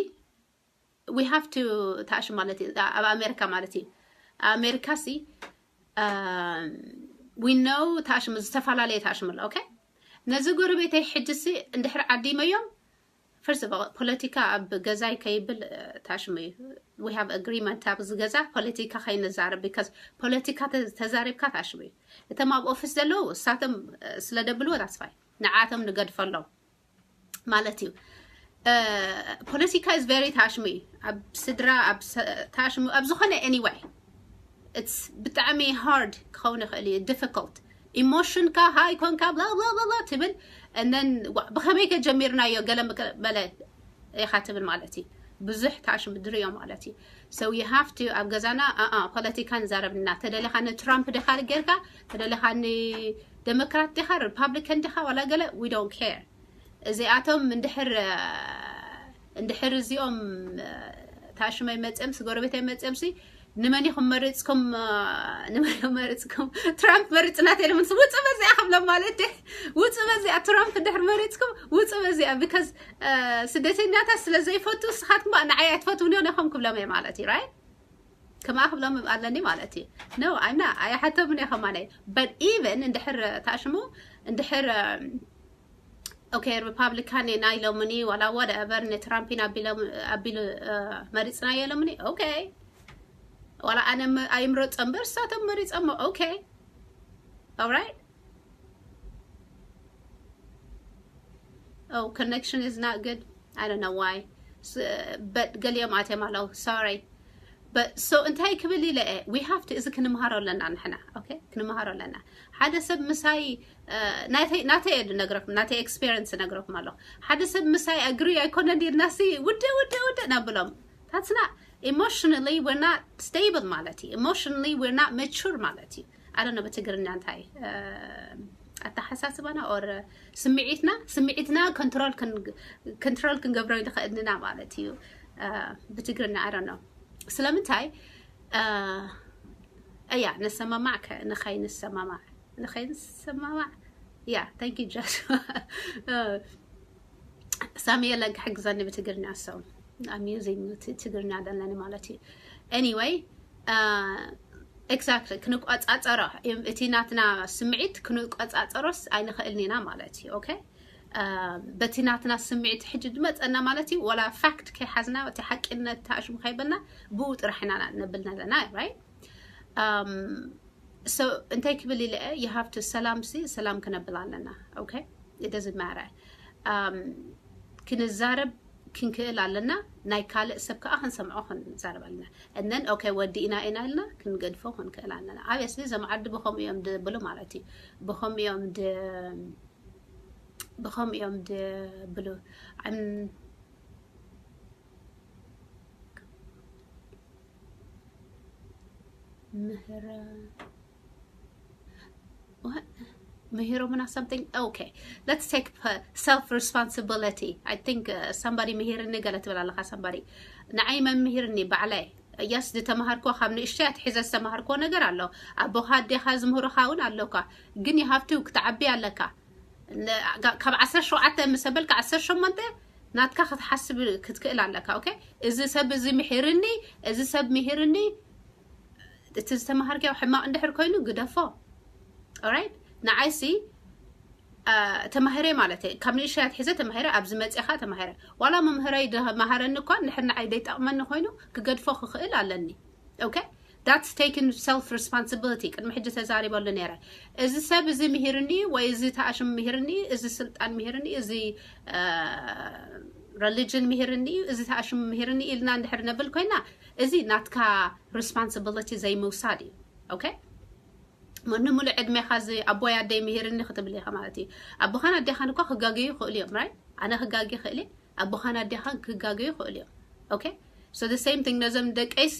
we have to ታሽም ማለት እዩ ኣብ ኣሜሪካ ማለት እዩ ኣሜሪካ ሲ we know ታሽም ዝተፈላለየ ታሽም ኣሎ okay ነዚ ጎረቤተይ ሕጂ ሲ እንድሕር ዓዲመዮም first of all ፖለቲካ ኣብ ገዛይ ከይብል ታሽሙ እዩ we have agreement ኣብዚ ገዛ ፖለቲካ ከይንዛረብ because ፖለቲካ ተዛሪብካ ታሽሙ እዩ እቶም ኣብ ኦፊስ ዘለዉ እሳቶም ስለ ደብልዎ that's fine ንዓቶም ንገድፈሎም ማለት እዩ ፖለቲካ is very ታሽሙ እዩ ኣብ ስድራ ታሽሙ ኣብ ዝኾነ anyway it's ብጣዕሚ hard ክኸውን ይኽእል እዩ difficult emotion ካ high ኮንካ blah blah blah ትብል and then ብኸመይ ከ ጀሚርናዮ ገለ በለ ኢኻ ትብል ማለት እዩ ብዙሕ ታሽሙ ድርዮ ማለት እዩ so you have to ኣብ ገዛና ኣኣ ፖለቲካ ንዛረብ ኢና ተደሊኻ ንትራምፕ ዲኻ ጌርካ ተደሊኻ ንደሞክራት ዲኻ republican ዲኻ ዋላ ገለ we don't care እዚኣቶም እንድሕር እንድሕር እዚኦም ታሽመይ መፅኦም ሲ ጎረቤተይ መፅኦም ሲ ንመን ኢኹም መሪፅኩም ንመን ኢኹም መሪፅኩም ትራምፕ መሪፅና ተይሎምንስ ውፁ በዚኣ ክብሎም ማለት ደ ውፁ በዚኣ ትራምፕ እንድሕር መሪፅኩም ውፁ በዚኣ because ስደተኛታት ስለ ዘይፈቱ ስኻትኩም በኣ ንዓይ ኣይትፈትውንዮ ነኹም ክብሎም እየ ማለት እዩ right ከማኣ ክብሎም ኣለኒ ማለት እዩ no I'm not ኣይሓተምን እየ ከማነይ but even እንድሕር ታሽሙ እንድሕር okay republican ኢና ኢሎምኒ ዋላ whatever ንትራምፕ ኢና ኣቢሉ መሪፅናዮ ኢሎምኒ okay ዋላ ኣነ ኣይምረፆ እምበር እሳቶም መሪፆሞ okay alright oh connection is not good I don't know why but ገሊኦም ኣትዮም ኣለዉ sorry but so እንታይ ክብል ኢለ we have to እዚ ክንምሃሮ ኣለና ንሕና okay ክንምሃሮ ኣለና ሓደ ሰብ ምሳይ ናተይ እየ ዝነግረኩም ናተይ experience እነግረኩም ኣለኹ ሓደ ሰብ ምሳይ agree ኣይኮነን ኢልናሲ ውደ ውደ ውደ ነብሎም that's not emotionally we're not stable ማለት እዩ emotionally we're not mature ማለት እዩ ኣነ ብትግርኛ እንታይ ኣተሓሳስባና or ስምዒትና ስምዒትና control ክንገብሮ ንኽእልና ማለት እዩ ብትግርኛ ኣረ ነው ስለምንታይ እያ ንሰማማዕ ንኸይንሰማማዕ ንኸይንሰማማዕ yeah thank you Joshua ሳሚ የለን ክሕግዘኒ ብትግርኛ so I'm using ትግርኛ ደለኒ ማለት እዩ anyway exactly ክንቆፃፀሮ እቲ ናትና ስምዒት ክንቆፃፀሮስ ኣይንኽእልን ኢና ማለት እዩ okay በቲ ናትና ስምዒት ሕጂ ዝመፀና ማለት እዩ ወላ fact ከይሓዝና እቲ ሓቂነት ተኣሽሙ ከይበልና ብኡ ጥራሕ ኢና ነብል ዘለና right so እንታይ ክብል ኢለ you have to ሰላም ሲ ሰላም ክነብል ኣለና okay it doesn't matter ክንዛረብ ክንክእል ኣለና ናይ ካልእ ሰብ ከዓ ክንሰምዖ ክንዛረብ ኣለና እነን okay ወዲእና ኢና ኢልና ክንገድፎ ክንክእል ኣለና obviously እዞም ዓዲ ብኸምኡ እዮም ድብሉ ማለት እዩ ብኸምኡ እዮም ብኸምኡ እዮም ድብሉ ምህረ ምሂሮምና something okay let's take self responsibility I think somebody ምሂርኒ ገለ ትብል ኣለካ somebody ንዓይ መን ምሂርኒ ባዕለይ እያስ ዝተማሃርኮ ካብ ንእሽተይ ኣትሒዘ ዝተማሃርኮ ነገር ኣሎ። ኣቦኻ ኣዴኻ ዝምህሩኻ እውን ኣለካ። ግን you have to ክትዓቢ ኣለካ። ን- ካብ ዓሰርተ ሸውዓተ ምስ በልካ ዓሰርተ ሸሞንተ ናትካ ክትሓስብ ክትክእል ኣለካ። ኦኬ፣ እዚ ሰብ እዚ ምሂርኒ፣ እዚ ሰብ ምሂርኒ። እቲ ዝተማሃርካዮ ሕማቕ እንድሕር ኮይኑ ግደፎ። ኦራይት፣ ንዓይሲ ተማሂረ ማለት እየ። ካብ ንእሽተይ ኣትሒዘ ተማሂረ፣ ኣብዚ መፅኻ ተማሂረ። ዋላ መምህረይ መሃረኒ እኳ እንድሕር ንዓይ ዘይጠቕመኒ ኮይኑ ክገድፎ ክኽእል ኣለኒ። ኦኬ፣ that's taking self responsibility። ቅድሚ ሕጂ ተዛሪበሉ ነይረ። እዚ ሰብ እዚ ምሂርኒ ወይ እዚ ተኣሽሙ ምሂርኒ፣ እዚ ስልጣን ምሂርኒ፣ እዚ religion ምሂርኒ እዩ፣ እዚ ተኣሽሙ ምሂርኒ ኢልና እንድሕር ነብል ኮይና፣ እዚ ናትካ responsibility ዘይምውሳድ እዩ። ኦኬ፣ ንሙሉእ ዕድሜኻ እዚ ኣቦይ ኣደይ ምሂርኒ ክትብል ኢኻ ማለት እዩ። ኣቦኻን ኣዴኻን እኳ ክጋገዩ ይኽእሉ እዮም። ራይት፣ ኣነ ክጋገ ይኽእል እየ፣ ኣቦኻን ኣዴኻን ክጋገዩ ይኽእሉ እዮም። ኦኬ፣ so the same thing ነዞም ደቀይሲ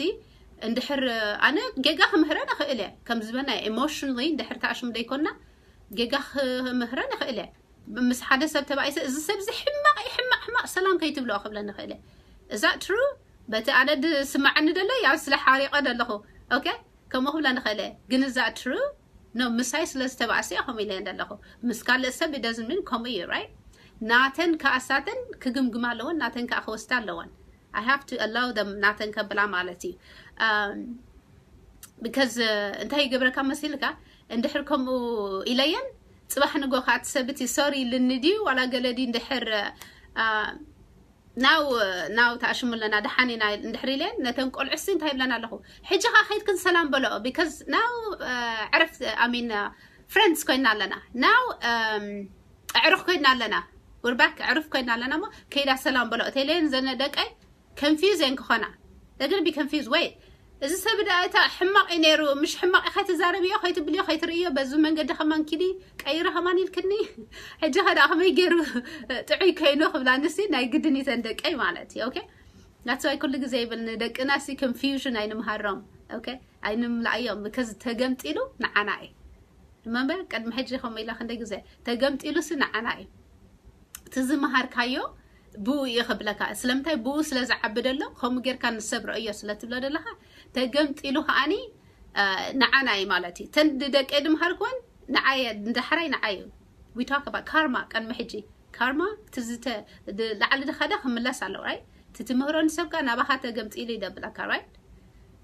እንድሕር ኣነ ጌጋ ክምህረን እኽእል እየ፣ ከም ዝበና emotionally እንድሕር ተኣሽሙ ዘይኮና ጌጋ ክምህረን እኽእል እየ። ምስ ሓደ ሰብ ተባኢሰ እዚ ሰብ እዚ ሕማቕ እዩ፣ ሕማቕ ሕማቕ፣ ሰላም ከይትብልኦ ክብለኒ ይኽእል እየ። እዛ ትሩ በቲ ኣነ ዝስምዓኒ ዘሎ ያው ስለ ሓሪቐ ዘለኹ። ኦኬ፣ ከምኡ ክብለኒ ይኽእል እየ። ግን እዛ ትሩ ኖ፣ ምሳይ ስለ ዝተባእሰ እየ ከምኡ ኢለ ዘለኹ። ምስ ካልእ ሰብ it doesn't mean ከምኡ እዩ። ራይት፣ ናተን ከኣሳተን ክግምግማ ኣለወን፣ ናተን ከኣ ክወስዳ ኣለወን። I have to allow them ናተን ከብላ ማለት እዩ። Um, because እንታይ ይገብረካ መሲልካ፣ እንድሕር ከምኡ ኢለየን ጽባሕ ንጎ ከዓ እቲ ሰብ እቲ ሶሪ ኢልኒ ድዩ ዋላ ገለ ድዩ እንድሕር ናው ናው ተኣሽሙ ኣለና ደሓን ኢና እንድሕር ኢለን ነተን ቆልዑሲ እንታይ ይብለን ኣለኹ፣ ሕጂ ከዓ ከይድክን ሰላም በለኦ። Because ናው ዕረፍ I mean friends ኮይና ኣለና፣ ናው ኣዕሩኽ ኮይና ኣለና፣ we're back ኣዕሩኽ ኮይና ኣለና እሞ ከይዳ ሰላም በለኦ ተይለየን ዘነ ደቀይ confuse እየን ክኾና። They're gonna be confused. ወይ እዚ ሰብ ዳ እታ ሕማቕ እዩ ነይሩ፣ ምሽ ሕማቕ ኢኻ ትዛረብዮ፣ ከይትብልዮ፣ ከይትርእዮ፣ በዚ መንገዲ ከማን ኪዲ ቀይረ ከማን ኢልክኒ። ሕጂ ከ ደኣ ከመይ ገይሩ ጥዑይ ኮይኑ ክብላ ንሲ ናይ ግድን ይተን ደቀይ ማለት እዩ። ኦኬ፣ that's why ኩሉ ግዜ ይብል ንደቅና ሲ confusion ኣይንምሃሮም። ኦኬ፣ ኣይንምላእዮም። Because ተገምጢሉ ንዓና እዩ። Remember፣ ቅድሚ ሕጂ ከምኡ ኢላ ክንደይ ግዜ፣ ተገምጢሉ ሲ ንዓና እዩ። እቲ ዝመሃርካዮ ብኡ እዩ ክብለካ። ስለምንታይ? ብኡ ስለ ዝዓቢ ደሎ፣ ከምኡ ጌርካ ንሰብ ረእዮ ስለ ትብሎ ደለኻ፣ ተገምጢሉ ከኣኒ ንዓና እዩ ማለት እዩ። ተን ደቀይ ድምሃርክወን ንዓየ፣ ንዳሕራይ ንዓዩ። We talk about karma። ቅድሚ ሕጂ ካርማ እቲ ዝተ ላዕሊ ድኸዳ ክምለስ ኣለዎ። ራይት፣ እቲ ትምህሮ ንሰብ ከኣ ናባኻ ተገምጢሉ ይደብለካ። ራይት፣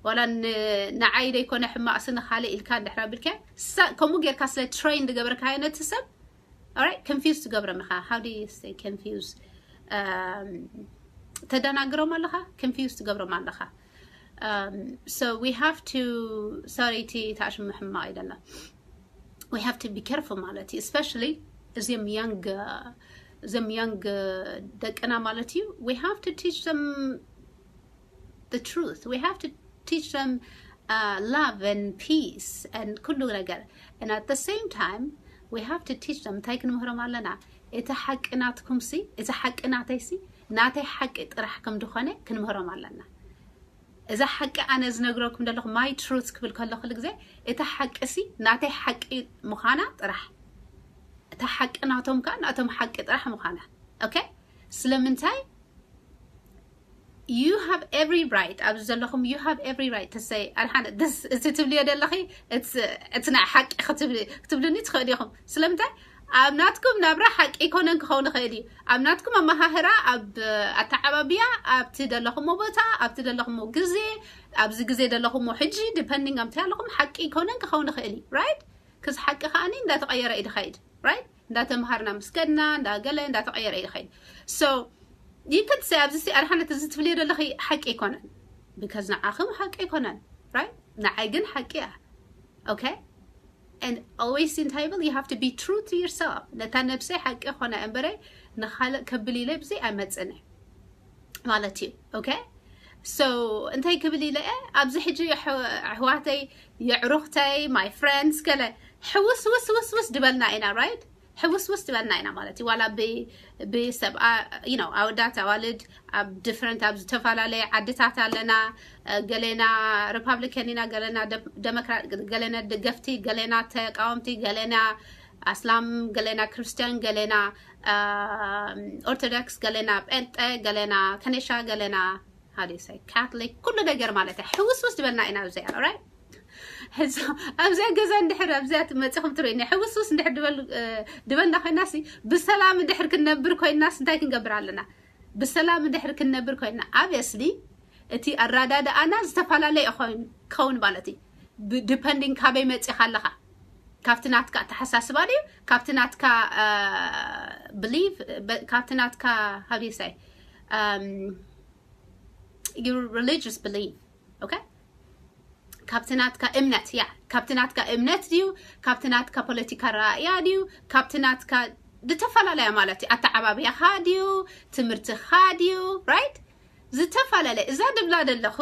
ዋላ ንዓይ ደይኮነ ሕማቕ ስኒ ካልእ ኢልካ እንድሕር ኣቢልካ፣ ከምኡ ጌርካ ስለ ትሬን ዝገበርካዮ ነቲ ሰብ፣ ኦራይት፣ ኮንፊውዝ ትገብሮም ኢኻ። How do you say confuse? ተደናግሮም ኣለኻ፣ ኮንፊውዝ ትገብሮም ኣለኻ። So we have to፣ ሶሪ፣ እቲ ተኣሽሙ ሕማቕ ይደላ። We have to be careful ማለት እዩ። Especially እዚም young እዚም young ደቅና ማለት እዩ። We have to teach them the truth. We have to teach them love and peace and ኩሉ ነገር። And at the same time we have to teach them፣ እንታይ ክንምህሮም ኣለና? እቲ ሓቂ ናትኩም ሲ፣ እዚ ሓቂ ናተይ ሲ ናተይ ሓቂ ጥራሕ ከም ዝኾነ ክንምህሮም ኣለና። እዛ ሓቂ ኣነ ዝነግረኩም ዘለኹ፣ my truth ክብል ከሎ ኩሉ ግዜ፣ እታ ሓቂ ሲ ናተይ ሓቂ ምዃና ጥራሕ፣ እታ ሓቂ ናቶም ከኣ ናቶም ሓቂ ጥራሕ ምዃና። ኦኬ፣ ስለምንታይ? You have every right፣ ኣብዚ ዘለኹም you have every right to say ኣድሓነ፣ this፣ እዚ ትብልዮ ዘለኺ እቲ ናይ ሓቂ ክትብልኒ ትኽእሉ ኢኹም። ስለምንታይ? ኣብ ናትኩም ናብራ ሓቂ ይኮነን ክኸውን ይኽእል እዩ። ኣብ ናትኩም ኣመሃህራ፣ ኣብ ኣተዓባብያ፣ ኣብቲ ዘለኹሞ ቦታ፣ ኣብቲ ዘለኹሞ ግዜ፣ ኣብዚ ግዜ ዘለኹሞ ሕጂ፣ depending ኣብቲ ኣለኹም ሓቂ ይኮነን ክኸውን ይኽእል እዩ። ራይት፣ ክዚ ሓቂ ከኣኒ እንዳተቐየረ እዩ ድኸይድ። ራይት፣ እንዳተምሃርና ምስ ከድና፣ እንዳገለ እንዳተቐየረ እዩ ድኸይድ። So you could say ኣብዚ ሲ ኣድሓነት እዚ ትብልዮ ዘለኺ ሓቂ ኣይኮነን። Because ንዓኹም ሓቂ ኣይኮነን። ራይት፣ ንዓይ ግን ሓቂ እያ። ኦኬ፣ and always እንታይ ይብል፣ you have to be true to yourself። ነታ ነብሰይ ሓቂ ኮነ እምበረ ንኻልእ ከብል ኢለ ብዘይ ኣይመጽእን ማለት እዩ። ኦኬ፣ so እንታይ ክብል ኢለ እየ ኣብዚ ሕጂ ኣሕዋተይ፣ የዕሩኽተይ፣ my friends፣ ገለ ሕውስ ውስ ውስ ውስ ድበልና ኢና። ራይት፣ ሕውስውስ ትበልና ኢና ማለት እዩ። ዋላ ብሰብኣ፣ you know፣ ኣወዳት ኣዋልድ ኣብ different፣ ኣብ ዝተፈላለየ ዓድታት ኣለና። ገሌና ሪፓብሊካን ኢና፣ ገሌና ደሞክራት፣ ገሌና ደገፍቲ፣ ገሌና ተቃወምቲ፣ ገሌና ኣስላም፣ ገሌና ክርስቲያን፣ ገሌና ኦርቶዶክስ፣ ገሌና ጴንጠ፣ ገሌና ከኔሻ፣ ገሌና how do you say, Catholic፣ ኩሉ ነገር ማለት እዩ። ሕውስውስ ዝበልና ኢና ኣብዚ ያለ right። ሕዚ ኣብዚኣ ገዛ እንድሕር ኣብዚኣ መፂኹም ትርእኒ ሕውስውስ እንድሕር ድበልና ኮይናሲ፣ ብሰላም እንድሕር ክንነብር ኮይናስ እንታይ ክንገብር ኣለና? ብሰላም እንድሕር ክንነብር ኮይና obviously እቲ ኣራዳድኣና ዝተፈላለየ ክኸውን ማለት እዩ። Depending ካበይ መፂኻ ኣለኻ፣ ካብቲ ናትካ ኣተሓሳስባ ድዩ፣ ካብቲ ናትካ belief፣ ካብቲ ናትካ how do you say your religious belief፣ okay? ካብቲ ናትካ እምነት ያ ካብቲ ናትካ እምነት ድዩ፣ ካብቲ ናትካ ፖለቲካ ራእያ ድዩ፣ ካብቲ ናትካ ዝተፈላለያ ማለት እዩ። ኣተዓባብያኻ ድዩ፣ ትምህርትኻ ድዩ፣ right? ዝተፈላለየ እዛ ድብላ ዘለኹ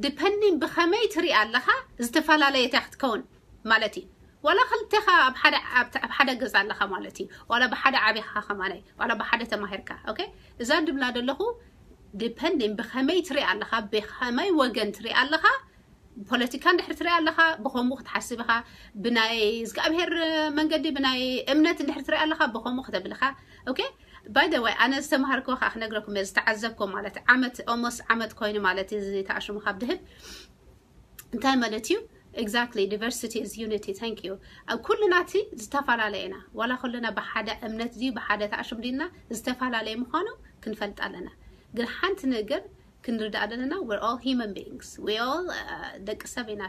depending ብኸመይ ትሪኣ ኣለኻ ዝተፈላለየት እያ ክትከውን ማለት እዩ። ዋላ ክልቴኻ ኣብ ሓደ ገዛ ኣለኻ ማለት እዩ። ዋላ ብሓደ ዓቢኻ ከማናይ ዋላ ብሓደ ተማሂርካ okay። እዛ ድብላ ዘለኹ depending ብኸመይ ትሪኣ ኣለኻ፣ ብኸመይ ወገን ትሪኣ ኣለኻ። ፖለቲካ እንድሕር ትሪኣ ኣለኻ ብኸምኡ ክትሓስብ ኢኻ። ብናይ እግዚኣብሄር መንገዲ ብናይ እምነት እንድሕር ትሪኣ ኣለኻ ብኸምኡ ክተብል ኢኻ። Okay? By the way ኣነ ዝተምሃርክዎ ከዓ ክነግረኩም እየ፣ ዝተዓዘብክዎ ማለት ዓመት almost ዓመት ኮይኑ ማለት እዩ እዚ ተኣሽሙ ካብ ድህብ እንታይ ማለት እዩ? Exactly, diversity is unity። Thank you። ኣብ ኩልና እቲ ዝተፈላለየ ኢና። ዋላ ኩልና ብሓደ እምነት ድዩ ብሓደ ተኣሽም ድና ዝተፈላለየ ምዃኑ ክንፈልጥ ኣለና። ግን ሓንቲ ነገር ክንርዳእ ኣለና። We're all human beings። We all ደቂ ሰብ ኢና።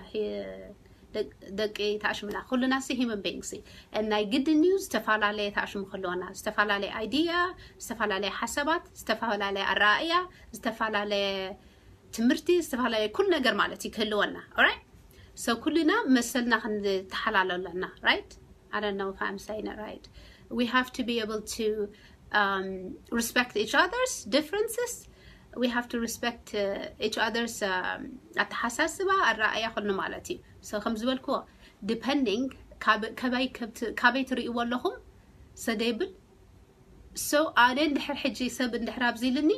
ደቂ ተኣሽምና ኩልና ሲ human beings። ናይ ግድን እዩ ዝተፈላለየ ተኣሽሙ ክህልወና፣ ዝተፈላለየ idea፣ ዝተፈላለየ ሓሳባት፣ ዝተፈላለየ ኣረኣእያ፣ ዝተፈላለየ ትምህርቲ፣ ዝተፈላለየ ኩሉ ነገር ማለት እዩ ክህልወና። Alright? So ኩልና መሰልና ክንተሓላሎ ኣለና። Right? I don't know if I'm saying it right. We have to be able to um, respect each other's differences. We have to respect uh, each other's um, ኣተሓሳስባ፣ ኣረኣእያ፣ ኩሉ ማለት እዩ። So ከም ዝበልክዎ depending ካበይ ትርእይዎ ኣለኹም ሰደብል። So ኣነ እንድሕር ሕጂ ሰብ እንድሕር ኣብዚ ኢልኒ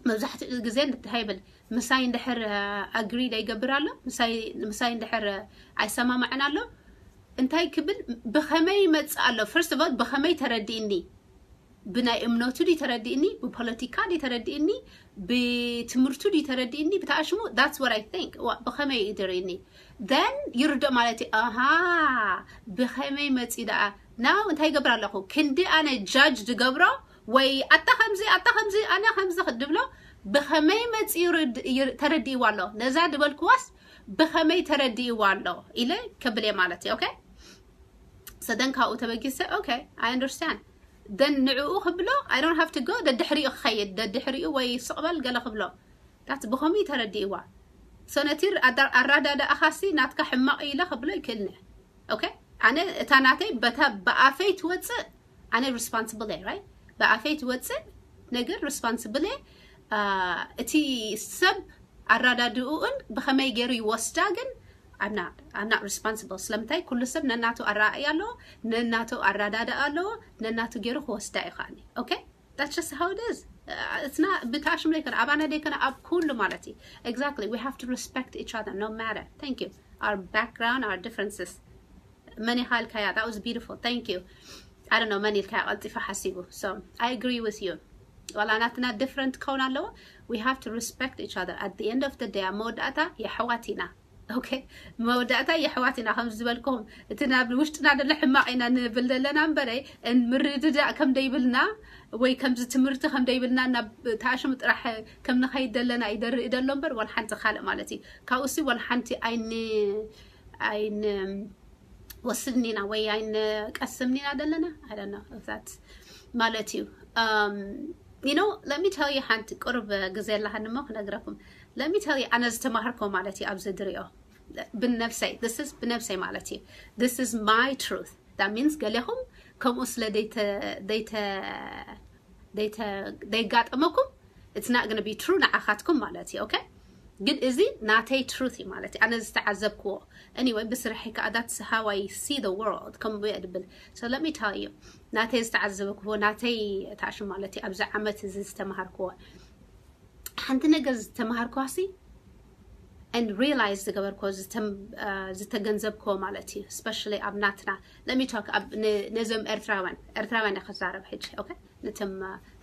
መብዛሕትኡ ግዜ እንታይ ይብል፣ ምሳይ እንድሕር agree ዘይገብር ኣሎ፣ ምሳይ እንድሕር ኣይሰማማዕን ኣሎ፣ እንታይ ክብል፣ ብኸመይ ይመጽእ ኣሎ? First of all ብኸመይ ተረዲእኒ? ብናይ እምነቱ ድዩ ተረዲእኒ? ብፖለቲካ ድዩ ተረዲእኒ? ብትምህርቱ ድዩ ተረዲእኒ? ብተኣሽሙ that's what I think። ብኸመይ እዩ ተረዲእኒ? Then ይርድኦ ማለት እዩ። ኣሃ ብኸመይ መፂ ደኣ? Now እንታይ ይገብር ኣለኹ? ክንዲ ኣነ judge ዝገብሮ ወይ ኣታ ከምዚ ኣታ ከምዚ ኣነ ከምዚ ድብሎ ብኸመይ መፂ ተረዲእዋ ኣሎ? ነዛ ድበልክዋስ ብኸመይ ተረዲእዋ ኣሎ ኢለ ከብል እየ ማለት እዩ። Okay? So then ካብኡ ተበጊሰ okay I understand። Then ንዕኡ ክብሎ I don't have to go ደድሕሪኡ ክኸይድ ደድሕሪኡ ወይ ስቕበል ገለ ክብሎ። That's ብኸምኡ ተረዲእዋ። So ነቲ ኣራዳድኣኻሲ ናትካ ሕማቕ ኢለ ክብሎ ይክእልኒ። Okay? ኣነ እታ ናተይ በታ ብኣፈይ ትወፅእ ኣነ responsible እየ right? ብኣፈይ ትወፅእ ነገር responsible እየ። እቲ ሰብ ኣራዳድኡን ብኸመይ ገይሩ ይወስዳ ግን I'm not, I'm not responsible። ስለምንታይ ኩሉ ሰብ ነናቱ ኣረኣእያ ኣለዎ፣ ነናቱ ኣራዳድኣ ኣለዎ፣ ነናቱ ገይሩ ክወስዳ እዩ ከዓኒ። Okay? That's just how it is። It's not ብታሽም ደይኮነ ኣባና ደይኮነ ኣብ ኩሉ ማለት እዩ። Exactly, we have to respect each other no matter. Thank you. Our background, our differences. መን ኢኻ ኢልካያ? That was beautiful. Thank you. I don't know መን ኢልካያ ቀልጢፋ ሓሲቡ። So I agree with you። ዋላ ናትና different ክኸውን ኣለዎ። We have to respect each other at the end of the day። ኣብ መወዳእታ የሕዋት ኢና። Okay? መወዳእታ የሕዋት ኢና ከም ዝበልኩም እቲ ናብ ውሽጥና ደሎ ሕማቕ ኢና ንብል ዘለና እምበረ ምርድዳእ ከም ደይብልና ወይ ከምዚ ትምህርቲ ከም ደይብልና ናብ ተኣሽሙ ጥራሕ ከም ንኸይድ ዘለና እዩ ደርኢ ደሎ እምበር ዋላ ሓንቲ ካልእ ማለት እዩ። ካብኡ ሲ ዋላ ሓንቲ ኣይን ኣይን ወስድኒና ወይ ኣይንቀስምኒና ዘለና I don't know if that's ማለት እዩ። You know let me tell you ሓንቲ ቅሩብ ግዜ ኣለሃኒ እሞ ክነግረኩም። Let me tell you ኣነ ዝተማሃርኮ ማለት እዩ ኣብዚ ድሪኦ ብነብሰይ this is ብነብሰይ ማለት እዩ። This is my truth. That means ገሌኹም ከምኡ ስለ ደይተ ደይተ ደይተ ደይጋጠመኩም it's not gonna be true ንዓኻትኩም ማለት እዩ። Okay? ግን እዚ ናተይ truth እዩ ማለት እዩ። ኣነ ዝተዓዘብክዎ anyway ብስርሐይ ከዓ that's how I see the world ከምኡ እየ ድብል። So let me tell you ናተይ ዝተዓዘብክዎ ናተይ ታሽም ማለት እዩ። ኣብዚ ዓመት እዚ ዝተምሃርክዎ ሓንቲ ነገር ዝተምሃርክዋ ሲ and realize ዝገበርክዎ ዝተገንዘብክዎ ማለት እዩ። Especially ኣብ ናትና let me talk ነዞም ኤርትራውያን ኤርትራውያን እየ ክዛረብ ሕጂ። Okay? ነቶም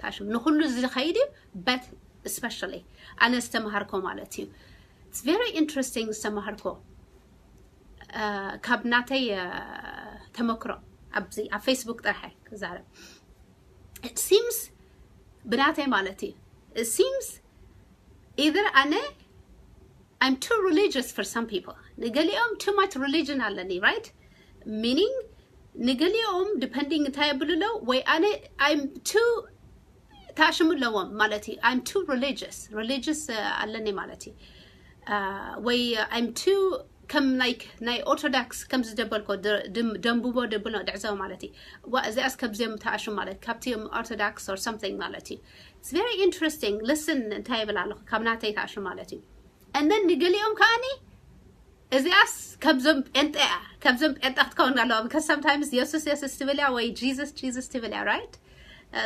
ታሽም ንኩሉ ዝኸይድ እዩ but especially ኣነ ዝተማሃርኮ ማለት እዩ። It's very interesting ዝተማሃርኮ ካብ ናተይ ተመክሮ ኣብዚ ኣብ ፌስቡክ ጥራሕ ክዛረብ። It seems ብናተይ ማለት እዩ። It seems either ኣነ I'm too religious for some people፣ ንገሊኦም too much religion ኣለኒ፣ right? Meaning ንገሊኦም depending እንታይ የብሉ ኣለዉ፣ ወይ ኣነ I'm too ተኣሽሙ ኣለዎም ማለት እዩ። I'm too religious፣ religious ኣለኒ ማለት እዩ። ወይ I'm too ከም ናይ ናይ ኦርቶዶክስ ከም ዝደበልኮ ደንብቦ ደብሎ ድዕዘው ማለት እዩ። እዚኣስ ከብዚኦም ተኣሽሙ ማለት ካብቲ ኦርቶዶክስ or something ማለት እዩ። It's very interesting። Listen እንታይ ይብል ኣለኹ ካብ ናተይ ተኣሽሙ ማለት እዩ። And then ንገሊኦም ከኣኒ እዚኣስ ከምዞም ጴንጠ እያ፣ ከምዞም ጴንጠ ክትከውን ኣለዋ። Because sometimes የሱስ የሱስ ትብል እያ ወይ Jesus Jesus ትብል እያ፣ right?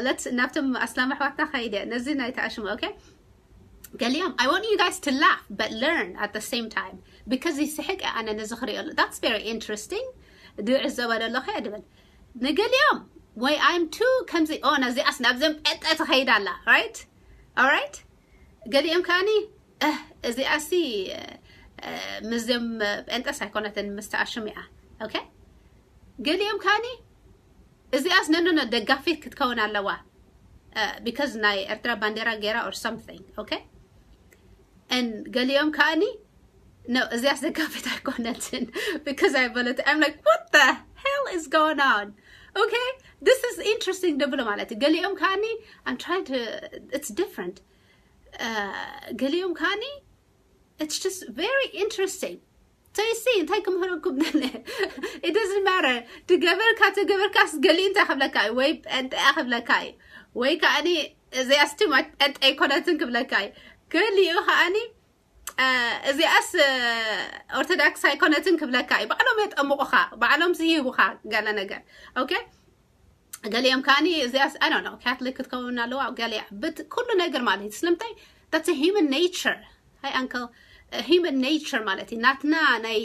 Let's ናብቶም ኣስላም ኣሕዋትና ከይደ ነዚ ናይ ተኣሽሙ። Okay፣ ገሊኦም I want you guys to laugh but learn at the same time because ይስሕቅ እየ ኣነ ነዚ ክሪኦ። That's very interesting። ድዕዘበ ዘለኹ እየ ድብል ንገሊኦም ወይ I'm too ከምዚ ኦ ነዚኣስ ናብዞም ጴንጠ ትኸይድ ኣላ፣ right? Alright፣ ገሊኦም ከኣኒ እዚኣሲ ምስዞም ጴንጠስ ኣይኮነትን ምስ ተኣሽሙ እያ። Okay፣ ገሊኦም ከኣኒ እዚኣስ ነኖ ደጋፊት ክትከውን ኣለዋ because ናይ ኤርትራ ባንዴራ ገይራ or something። Okay፣ and ገሊኦም ከኣኒ no እዚኣስ ደጋፊት ኣይኮነትን because ኣይበለት። I'm like what the hell is going on? Okay፣ this is interesting ደብሎ ማለት እዩ። ገሊኦም ከኣኒ I'm trying to it's different። ገሊኦም ከኣኒ it's just very interesting። So you see እንታይ ክምህረኩም ደለ? It doesn't matter። ትገበርካ ትገበርካስ ገሊኡ እንታይ ክብለካ እዩ? ወይ ጴንጠ እያ ክብለካ እዩ ወይ ከኣኒ እዚኣስ too much ጴንጠ ኣይኮነትን ክብለካ እዩ። ገሊኡ ከኣኒ እዚኣስ ኦርቶዶክስ ኣይኮነትን ክብለካ እዩ። ባዕሎም የጠምቑኻ፣ ባዕሎም ዝሂቡኻ ገለ ነገር። Okay፣ ገሊኦም ከኣኒ እዚኣስ I don't know ካቶሊክ ክትከውን ኣለዋ ገሊኣ ብት ኩሉ ነገር ማለት እዩ። ስለምንታይ that's human nature። Hi uncle፣ human nature ማለት እዩ። ናትና ናይ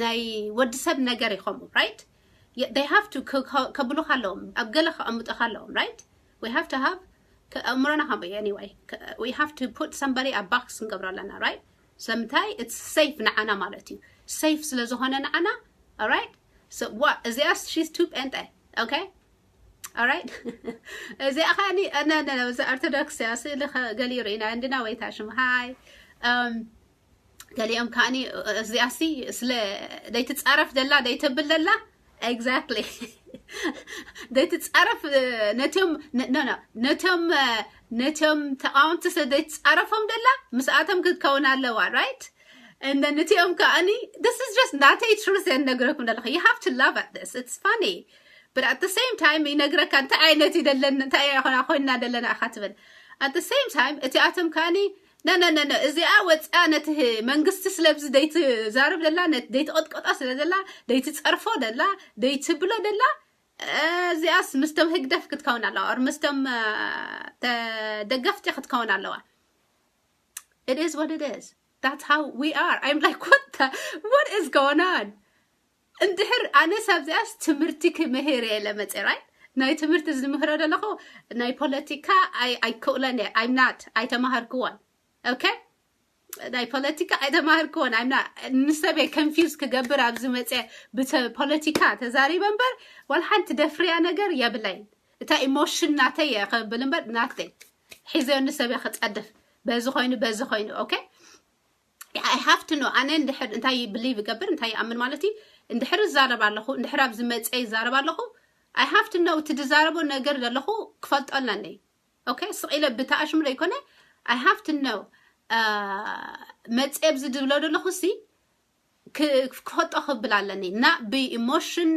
ናይ ወዲ ሰብ ነገር ይኸሙ፣ right? They have to ከብሉኻ ኣለዎም፣ ኣብ ገለ ከቐምጡኻ ኣለዎም፣ right? We have to have ኣእምሮና ከምኡ እዩ። Anyway፣ we have to put somebody ኣብ box ክንገብሮ ኣለና፣ right? ስለምንታይ it's safe ንዓና ማለት እዩ። Safe ስለ ዝኾነ ንዓና። Alright፣ so what እዚኣስ she's too ጴንጠ። Okay፣ alright። እዚኣ ከኣኒ እዛ ኦርቶዶክስ እያ ስእሊ ገሊሩ ኢና እንድና ወይ ታሽም ሃይ ገሊኦም ከኣኒ እዚኣሲ ስለ ደይትጻረፍ ደላ ደይተብል ደላ። Exactly። ደይትጻረፍ ነቶም ነቶም ነቶም ተቃወምቲ ስለ ደይትጻረፎም ደላ ምስኣቶም ክትከውን ኣለዋ፣ right? And then እቲኦም ከኣኒ this is just ናተይ truth እየ ነግረኩም ዘለኹ። You have to laugh at this, it's funny but at the same time ይነግረካ እንታይ ዓይነት እዩ ደለና እንታይ ኮይና ደለና ኢኻ ትብል። At the same time እቲኣቶም ከኣኒ ነነነነ እዚኣ ወፅኣ ነቲ መንግስቲ ስለብዚ ደይትዛረብ ደላ ደይትቐጥቀጦ ስለ ደላ ደይትፀርፎ ደላ ደይትብሎ ደላ እዚኣስ ምስቶም ህግደፍ ክትከውን ኣለዋ or ምስቶም ደገፍቲ ክትከውን ኣለዋ። It is what it is. That's how we are. I'm like what the, what is going on? እንድሕር ኣነ ሳብዚኣስ ትምህርቲ ክምህር እየ ለመፀ right? ናይ ትምህርቲ ዝምህሮ ዘለኹ ናይ ፖለቲካ ኣይክእሎን እየ። I'm not ኣይተማሃርክዎን። Okay፣ ናይ ፖለቲካ ኣይተማሃርክዎን። I'm not ንሰብ እየ confuse ክገብር ኣብዚ መፀ ብፖለቲካ ተዛሪበ እምበር ዋላ ሓንቲ ደፍርያ ነገር የብለይን። እታ ኢሞሽን ናተይ እየ ከብል እምበር ናተይ ሒዘዮ ንሰብ እየ ክፀድፍ በዚ ኮይኑ በዚ ኮይኑ። Okay፣ I have to know ኣነ እንድሕር እንታይ believe ይገብር እንታይ ይኣምን ማለት እዩ። እንድሕር እዛረብ ኣለኹ እንድሕር ኣብዚ መፀ ይዛረብ ኣለኹ I have to know እቲ ዝዛረቦ ነገር ዘለኹ ክፈልጦ ኣለኒ። Okay፣ ስቕ ኢለ ብተኣሽሙ ዘይኮነ I have to know መፀ ኣብዚ ዝብሎ ዘለኹ ሲ ክፈጦ ክብል ኣለኒ እና ብኢሞሽን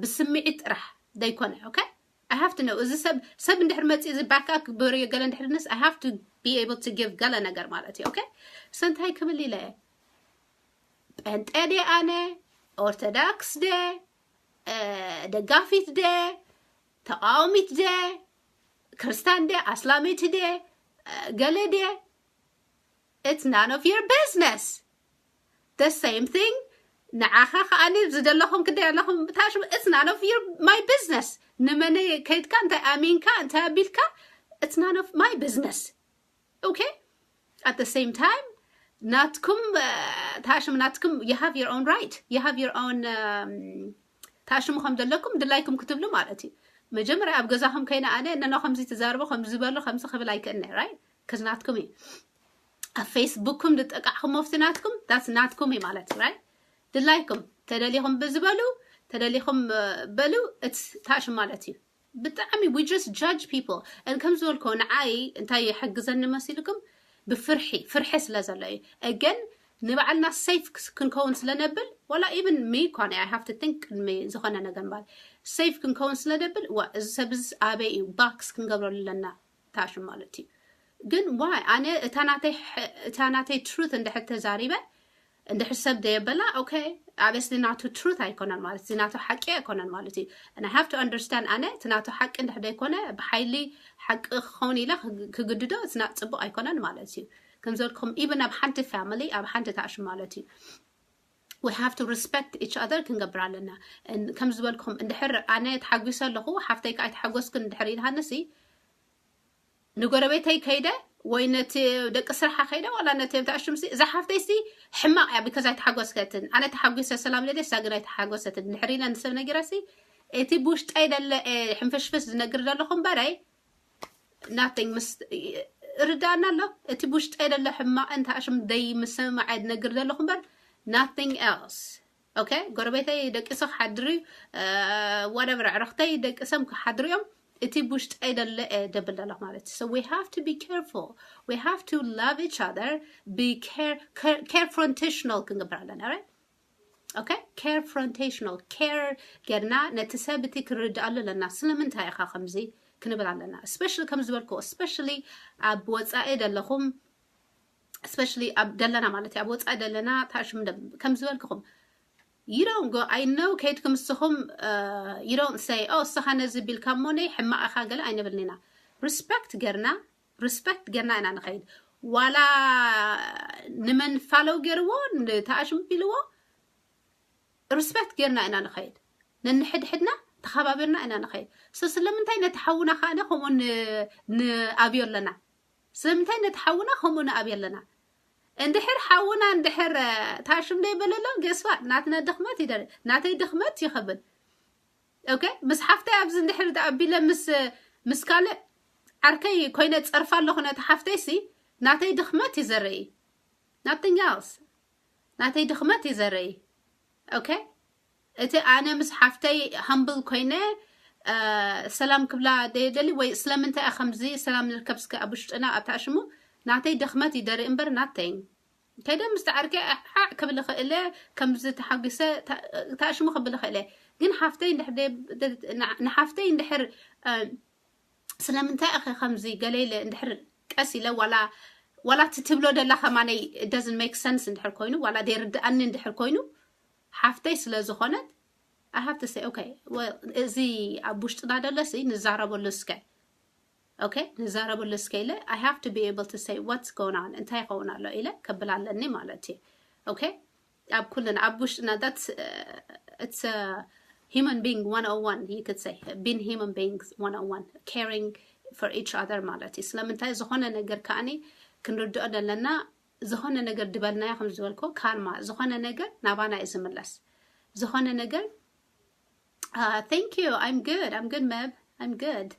ብስምዒት ጥራሕ ዘይኮነ። Okay፣ I have to know እዚ ሰብ ሰብ እንድሕር መፂእ እዚ ባካ ክግበር እዮ ገለ እንድሕር ንስ I have to be able to give ገለ ነገር ማለት እዩ። Okay፣ so እንታይ ክብል ኢለ ጴንጤ ደ ኣነ ኦርቶዶክስ ደ ደጋፊት ደ ተቃዋሚት ደ ክርስታን ደ ኣስላሚት ደ ገለ ደ it's none of your business። The same thing ንዓኻ ከኣኒ ዝደለኹም ክደይ ኣለኹም ብታሽ it's none of your my business። ንመነይ ከይድካ እንታይ ኣሚንካ እንታይ ኣቢልካ it's none of my business. Okay? At the same time, ናትኩም ታሽም ናትኩም you have your own right, you have your own ታሽሙ ከም ዘለኩም ድላይኩም ክትብሉ ማለት እዩ። መጀመርያ ኣብ ገዛኹም ከይነ ኣነ እነኖ ከምዚ ትዛርቡ ከምዚ ዝበሉ ከምዚ ክብል ኣይክእልነ፣ right? ከዚ ናትኩም እዩ። ኣብ ፌስቡክኩም ዝጠቃዕኹም መፍቲ ናትኩም that's ናትኩም እዩ ማለት እዩ፣ right? ድላይኩም ተደሊኹም ብዝበሉ ተደሊኹም በሉ it's ታሽም ማለት እዩ። ብጣዕሚ we just judge people and ከም ዝበልኮ ንዓይ እንታይ ይሕግዘኒ መሲልኩም ብፍርሒ ፍርሒ ስለ ዘሎ እዩ። Again ንባዕልና safe ክንከውን ስለነብል ዋላ even me ኮነ I have to think ቅድሚ ዝኾነ ነገር ባል safe ክንከውን ስለነብል ዋ እዚ ሰብ እዚ ኣበይ እዩ box ክንገብረሉ ኣለና ታሽም ማለት እዩ። ግን why ኣነ እታ ናተይ truth እንድሕር ተዛሪበ እንድሕር ሰብ ደየበላ okay obviously ናቱ truth ኣይኮነን ማለት እዚ ናቱ ሓቂ ኣይኮነን ማለት እዩ። And I have to understand ኣነ እቲ ናቱ ሓቂ እንድሕር ደይኮነ ብሓይሊ ሓቂ ክኸውን ኢለ ክግድዶ it's not ፅቡቅ ኣይኮነን ማለት እዩ። ከም ዝበልኩም even ኣብ ሓንቲ family ኣብ ሓንቲ ታሽም ማለት እዩ we have to respect each other ክንገብር ኣለና። ከም ዝበልኩም እንድሕር ኣነ ተሓጒሰ ኣለኹ ሓፍተይ ከዓ ኣይተሓጎስክን እንድሕር ኢልሃንሲ ንጎረቤተይ ከይደ ወይ ነቲ ደቂ ስራሓ ከይደ ዋላ ነቲ ታሽምሲ እዛ ሓፍተይሲ ሕማቕ እያ because ኣይተሓጎስከትን ኣነ ተሓጒሰ ሰላም ደለ እሳ ግን ኣይተሓጎሰትን እንድሕር ኢለ ንሰብ ነጊረሲ እቲ ብውሽጠይ ደለ ሕንፍሽፍሽ ዝነግር ዘለኹ እምበረይ nothing ምስ ርዳእና ኣሎ እቲ ብውሽጠይ ደሎ ሕማቕን ታሽም ደይ ምስምማዕ ዝነግር ዘለኹ እምበር nothing else okay ጎረቤተይ ደቂሱ ክሓድር እዩ whatever ዕረኽተይ ደቂሶም ክሓድሩ እዮም እቲ ብውሽጠይ ደሎ እየ ደብል ዘለኹ ማለት እዩ so we have to be careful we have to love each other be care care frontational ክንገብር ኣለና right okay care frontational care ጌርና ነቲ ሰብ እቲ ክንርድኣሉ ኣለና ስለምንታይ ኢኻ ከምዚ ክንብል ኣለና especially ከም ዝበልኩ especially ኣብ ወፃኢ ዘለኹም especially ኣብ ደለና ማለት ኣብ ወፃኢ ደለና ታሽም ከም ዝበልክኹም you don't go I know ከይድኩም እስኹም you don't say oh እስኻ ነዚ ቢልካ እሞ ነይ ሕማቕ ኢኻ ገለ ኣይንብልን ኢና respect ጌርና respect ጌርና ኢና ንኸይድ ዋላ ንመን follow ገይርዎ ንታሽም ቢልዎ respect ጌርና ኢና ንኸይድ ነንሕድሕድና ተኸባቢርና ኢና ንኸይድ so ስለምንታይ ነቲ ሓውና ከኣነ ከምኡ ንኣብዮ ኣለና ስለምንታይ ነቲ ሓውና ከምኡ ንኣብዮ ኣለና እንድሕር ሓውና እንድሕር ታሽም ደይበለሎ guess what ናትና ድኽመት ይደር ናተይ ድኽመት ይኸብል okay ምስ ሓፍተይ ኣብዚ እንድሕር ተኣቢለ ምስ ምስ ካልእ ዓርከይ ኮይነ ፀርፋ ኣለኹ ነቲ ሓፍተይ ሲ ናተይ ድኽመት ይዘርኢ nothing else ናተይ ድኽመት ይዘርኢ okay እቲ ኣነ ምስ ሓፍተይ humble ኮይነ ሰላም ክብላ ደየደሊ ወይ ስለምንታይ ከምዚ ሰላም ንርከብ እስከ ኣብ ውሽጥና ኣብ ታሽሙ ናተይ ድኽመት ይደርኢ እምበር nothing ከይደ ምስ ዓርከይ ሓዕ ክብል ኽእለ ከምዚ ተሓጒሰ ታሽሙ ክብል ኽእለ ግን ሓፍተይ ንሓፍተይ እንድሕር ስለምንታይ ኢኸ ከምዚ ገለ ኢለ እንድሕር ቀስ ኢለ ዋላ ዋላ እቲ ትብሎ ደላ ከማነይ doesn't make sense እንድሕር ኮይኑ ዋላ ደይርድኣኒ እንድሕር ኮይኑ ሓፍተይ ስለ ዝኾነት I have to say okay well እዚ ኣብ ውሽጥና ደለሲ ንዛረበሉ እስከ okay ንዛረበሉ እስከ ኢለ I have to be able to say what's going on እንታይ ይኸውን ኣሎ ኢለ ከብል ኣለኒ ማለት እዩ okay ኣብ ኩልና ኣብ ውሽጥና that's it's human being one oh one you could say being human beings one oh one caring for each other ማለት እዩ ስለምንታይ ዝኾነ ነገር ከኣኒ ክንርድኦ ዘለና ዝኾነ ነገር ድበልናዮ ከም ዝበልኮ ካርማ ዝኾነ ነገር ናባና እዩ ዝምለስ ዝኾነ ነገር thank you I'm good I'm good meb I'm good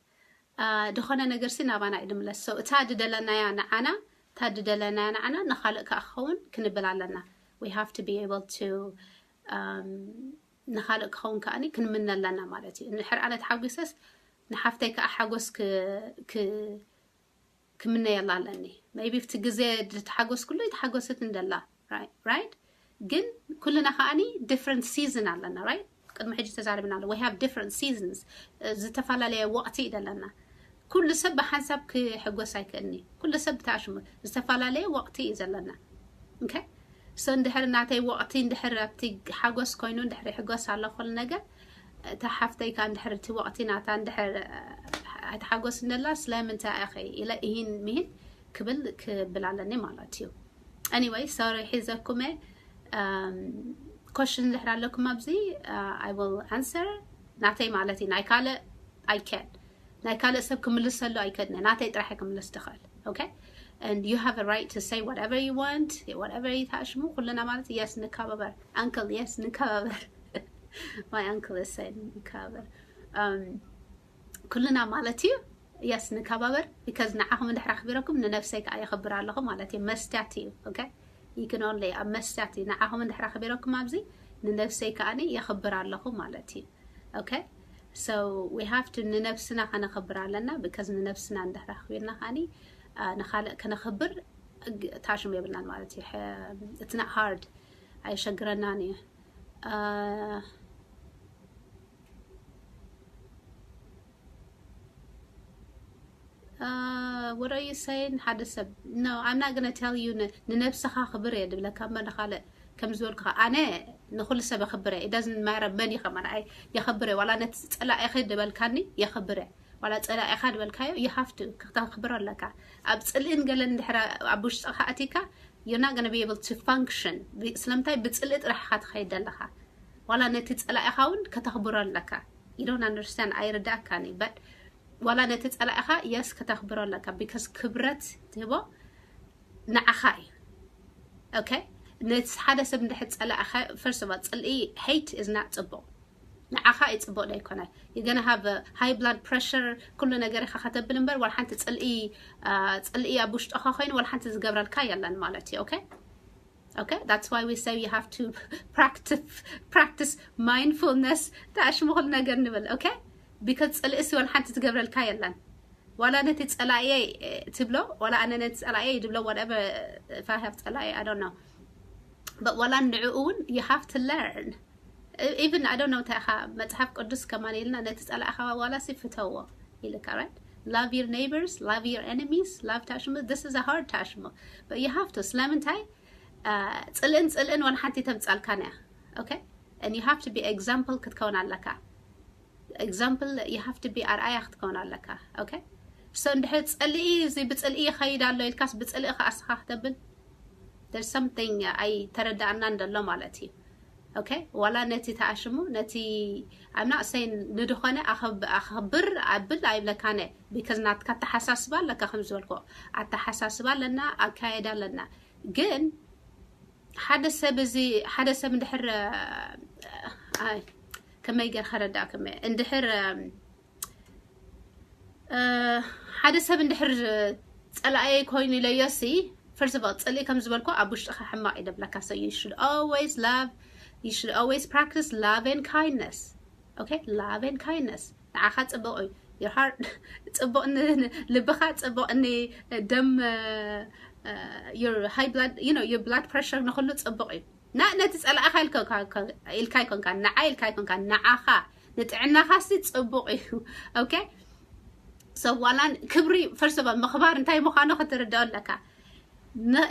ዝኾነ ነገር ሲ ናባና እዩ ድምለስ so እታ ድደለናያ ንዓና እታ ድደለናያ ንዓና ንኻልእ ከዓ ክኸውን ክንብል ኣለና we have to be able to ንኻልእ ክኸውን ከዓኒ ክንምነ ኣለና ማለት እዩ እንድሕር ኣነ ተሓጒሰስ ንሓፍተይ ከዓ ሓጎስ ክምነየላ ኣለኒ maybe ብቲ ግዜ ዝተሓጎስኩሉ ይተሓጎሰት እንደላ right ግን ኩልና ከዓኒ different season ኣለና right ቅድሚ ሕጂ ተዛሪብና ኣሎ we have different seasons ዝተፈላለየ ወቕቲ እዩ ዘለና ኩሉ ሰብ ብሓንሳብ ክሕጎስ ኣይክእልኒ ኩሉ ሰብ ብተኣሽሙ ዝተፈላለየ ወቕቲ እዩ ዘለና okay so እንድሕር ናተይ ወቕቲ እንድሕር ኣብቲ ሓጎስ ኮይኑ እንድሕር ይሕጎስ ኣሎ ኩሉ ነገር እታ ሓፍተይ ከ እንድሕር እቲ ወቕቲ ናታ እንድሕር ኣይተሓጎስ እንደላ ስለምንታይ ኢኺ ኢለ እሂን ምሂን ክብል ክብል ኣለኒ ማለት እዩ anyway sorry ሒዘኩመ question እንድሕር ኣለኩም ኣብዚ I will answer ናተይ ማለት እዩ ናይ ካልእ I can ናይ ካልእ ሰብ ክምልሰሉ ኣይከድነ፣ ናተይ ጥራሕ ክምልስ ትኽእል። Okay? And you have a right to say whatever you want, whatever you ታሽሙ። ኩልና ማለት yes ንከባበር። Uncle, yes ንከባበር። My uncle is saying ንከባበር። Um, ኩልና ማለት እዩ yes ንከባበር፣ because ንዓኹም እንድሕር ኣኽቢረኩም ንነብሰይ ከዓ የኽብር ኣለኹ ማለት እዩ። መስትያት እዩ። Okay? You can only ኣብ መስትያት እዩ። ንዓኹም እንድሕር ኣኽቢረኩም ኣብዚ ንነብሰይ ከዓኒ የኽብር ኣለኹ ማለት እዩ። Okay? So we have to ንነብስና ከነኽብር ኣለና፣ because ንነብስና እንድሕር ኣኽቢርና ከዓኒ ንኻልእ ከነኽብር ታሽሙ የብልናን ማለት እዩ። It's not hard፣ ኣይሸግረናን እዩ። What are you saying? ሓደ ሰብ no, I'm not gonna tell you ንነብስኻ ክብር እየ ድብለካ እምበር ንኻልእ ከም ዝበልኩኻ ኣነ ንኹሉ ሰብ የኽብረ። It doesn't matter መን ይኸመን ኣይ የኽብረ። ዋላ ነቲ ጸላኢኺ ድበልካኒ የኽብረ። ዋላ ጸላኢኻ ድበልካዮ you have to ክተኽብሮ ኣለካ። ኣብ ጽልእን ገለን ድሕረ ኣብ ውሽጥኻ ኣቲካ you're not gonna be able to function። ስለምንታይ ብጽልኢ ጥራሕ ኢኻ ትኸይድ ኣለኻ። ዋላ ነቲ ጸላኢኻ እውን ከተኽብሮ ኣለካ። You don't understand፣ ኣይርዳእካን እዩ። But ዋላ ነቲ ጸላኢኻ yes ከተኽብሮ ኣለካ፣ because ክብረት ትህቦ ንዓኻ እዩ። Okay? ነቲ ሓደ ሰብ እንድሕር ጸላእኻ፣ first of all ጽልኢ hate is not ጽቡቕ። ንዓኻ እዩ ጽቡቕ ዘይኮነ። You're gonna have a high blood pressure፣ ኩሉ ነገር ኢኻ ከተብል እምበር ዋላ ሓንቲ ጽልኢ ጽልኢ ኣብ ውሽጥኻ ኮይኑ ዋላ ሓንቲ ዝገብረልካ የለን ማለት እዩ። Okay? Okay? That's why we say you have to practice practice mindfulness። ተኣሽሙ ኩሉ ነገር ንብል። Okay? Because ጽልእሲ ዋላ ሓንቲ ትገብረልካ የለን። ዋላ ነቲ ጸላእየይ ትብሎ ዋላ ኣነ ነቲ ጸላእየይ ድብሎ whatever፣ if I have ጸላእየ I don't know። But ዋላ ንዕኡ እውን you have to learn። Even I don't know እንታይ ኢኻ መጽሓፍ ቅዱስ ከማን ኢልና ነቲ ጸላእኻ ዋላ ሲ ፍተዎ ኢልካ፣ right? Love your neighbors, love your enemies, love ታሽሙ። This is a hard ታሽሙ። But you have to። ስለምንታይ? ጽልእን ጽልእን ዋላ ሓንቲ ተምጻልካን እያ። Okay? And you have to be example ክትከውን ኣለካ። Example you have to be ኣርኣያ ክትከውን ኣለካ። Okay? So እንድሕር ጽልኢ እዚ ብጽልኢ ይኸይድ ኣሎ ኢልካስ ብጽልኢ ከኣ እስኻ ክተብል there's something ኣይተረዳእናን ዘሎ ማለት እዩ። Okay? ዋላ ነቲ ተኣሽሙ ነቲ I'm not saying ንድኾነ ኣኸብር ኣብል ኣይብለካነ፣ because ናትካ ኣተሓሳስባ ኣለካ። ከም ዝበልኩ ኣተሓሳስባ ኣለና፣ ኣካየዳ ኣለና። ግን ሓደ ሰብ እዚ ሓደ ሰብ እንድሕር ኣይ ከመይ ገይር ከረዳእ ከመይ እንድሕር ሓደ ሰብ እንድሕር ጸላእየ ኮይኑ ኢለዮ ሲ first of all ጽልኢ ከም ዝበልኩ ኣብ ውሽጥኻ ሕማቕ እዩ ደብለካ። So you should always love, you should always practice love and kindness. Okay? Love and kindness። ንዓኻ ጽቡቕ እዩ። Your heart ጽቡቕ፣ ልብኻ ጽቡቕ፣ ደም፣ your high blood, you know, your blood pressure ንኹሉ ጽቡቕ እዩ። ና ነቲ ጸላእኻ ኢልካ ይኮንካ፣ ንዓ ኢልካ ይኮንካ፣ ንዓኻ ንጥዕናኻሲ ጽቡቕ እዩ። Okay? So ዋላን ክብሪ first of all ምኽባር እንታይ ምዃኑ ክትርዳኦ ኣለካ።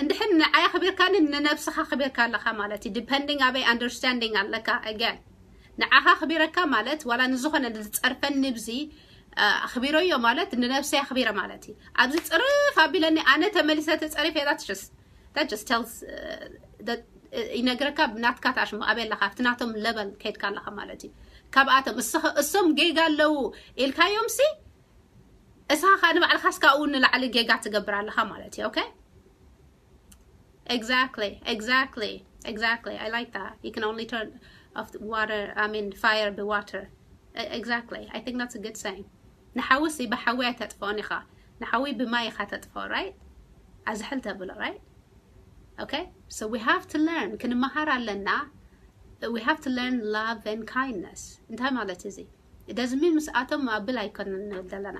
እንድሕን ንዓይ ኣኽቢርካኒ ንነብስኻ ኣኽቢርካ ኣለኻ ማለት እዩ። Depending ኣበይ understanding ኣለካ። Again ንዓኻ ኣኽቢረካ ማለት ዋላ ንዝኾነ ዝጸርፈኒ ብዚ ኣኽቢረዮ ማለት ንነብሰይ ኣኽቢረ ማለት እዩ። ኣብዚ ጽርፍ ኣቢለኒ ኣነ ተመሊሰ ተጸሪፈ that's just that just tells ይነግረካ ናትካ ታሽሙ ኣበይ ኣለኻ ኣብቲ ናቶም level ከይድካ ኣለኻ ማለት እዩ። ካብኣቶም እሶም ጌጋ ኣለዉ ኢልካዮም ሲ እሳ ከዓ ንባዕልካ እስካኡ ንላዕሊ ጌጋ ትገብር ኣለካ ማለት እዩ። Okay? Exactly, exactly, exactly. I like that. You can only turn off the water, I mean fire by water. Exactly. I think that's a good saying. ንሓዊ ሲ ብሓዊ ኣይተጥፍኦን ኢኻ፣ ንሓዊ ብማይ ኢኻ ተጥፍኦ። Right? ኣዝሕል ተብሎ። Right? Okay? So we have to learn፣ ክንመሃር ኣለና። We have to learn love and kindness። እንታይ ማለት እዚ? It doesn't mean ምስኣቶም ኣብል ኣይኮነን ንብል ዘለና።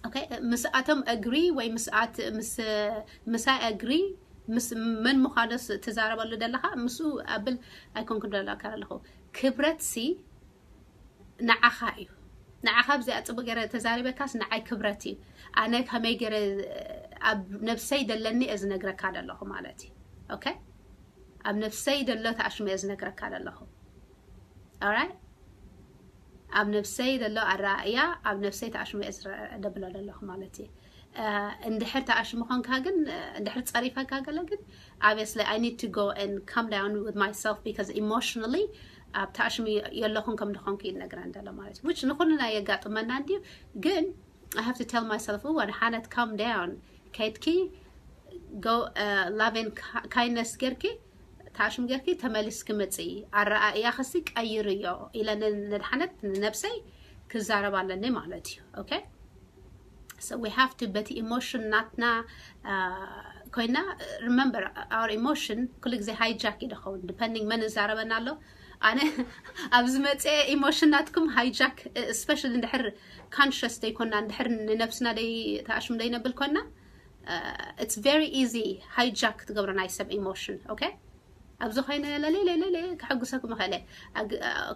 Okay? ምስኣቶም agree ወይ ምስኣት ምስ ምሳይ agree ምስ መን ምዃኖስ ትዛረበሉ ዘለኻ ምስኡ ኣብል ኣይኮንኩ ዘለካ ኣለኹ። ክብረት ሲ ንዓኻ እዩ። ንዓኻ ኣብዚኣ ጽቡቅ ገይረ ተዛሪበካስ ንዓይ ክብረት እዩ። ኣነ ከመይ ገይረ ኣብ ነብሰይ ደለኒ እየ ዝነግረካ ዘለኹ ማለት እዩ። Okay? ኣብ ነብሰይ ደሎ ተኣሽሙ እየ ዝነግረካ ዘለኹ። Alright? ኣብ ነብሰይ ደሎ ኣረኣእያ ኣብ ነብሰይ ተኣሽሙ እየ ደብሎ ዘለኹ ማለት እዩ። እንድሕር ተኣሽሙ ኮንካ ግን እንድሕር ጸሪፈካ ገለ ግን obviously I need to go and calm down with myself because emotionally ኣብ ታሽሚ የለኹን ከም ድኾንኩ ይነግረን ደሎ ማለት እዩ። Which ንኹልና የጋጥመና እንድዩ፣ ግን I have to tell myself, እዋን ሓነት፣ calm down፣ ከይድኪ go love and kindness ጌርኪ፣ ታሽም ጌርኪ ተመሊስኪ ምጽኢ፣ ኣረኣእያኺሲ ቀይርዮ ኢለ ንሓነት ንነብሰይ ክዛረብ ኣለኒ ማለት እዩ። Okay? So we have to በቲ ኢሞሽን ናትና ኮይና፣ remember, our emotion ኩሉ ግዜ ሃይጃክ እዩ ዝኸውን፣ depending መን ይዛረበና ኣሎ። ኣነ ኣብዚ መፅአ ኢሞሽን ናትኩም ሃይጃክ፣ especially እንድሕር conscious ዘይኮና፣ እንድሕር ንነብስና ደይ ተኣሽም ደይነብል ኮና፣ it's very easy ሃይጃክ ትገብሮ ናይ ሰብ ኢሞሽን። Okay? ኣብዚ ኮይነ ለሌ ለሌ ከሐጉሰኩም እኽእለ።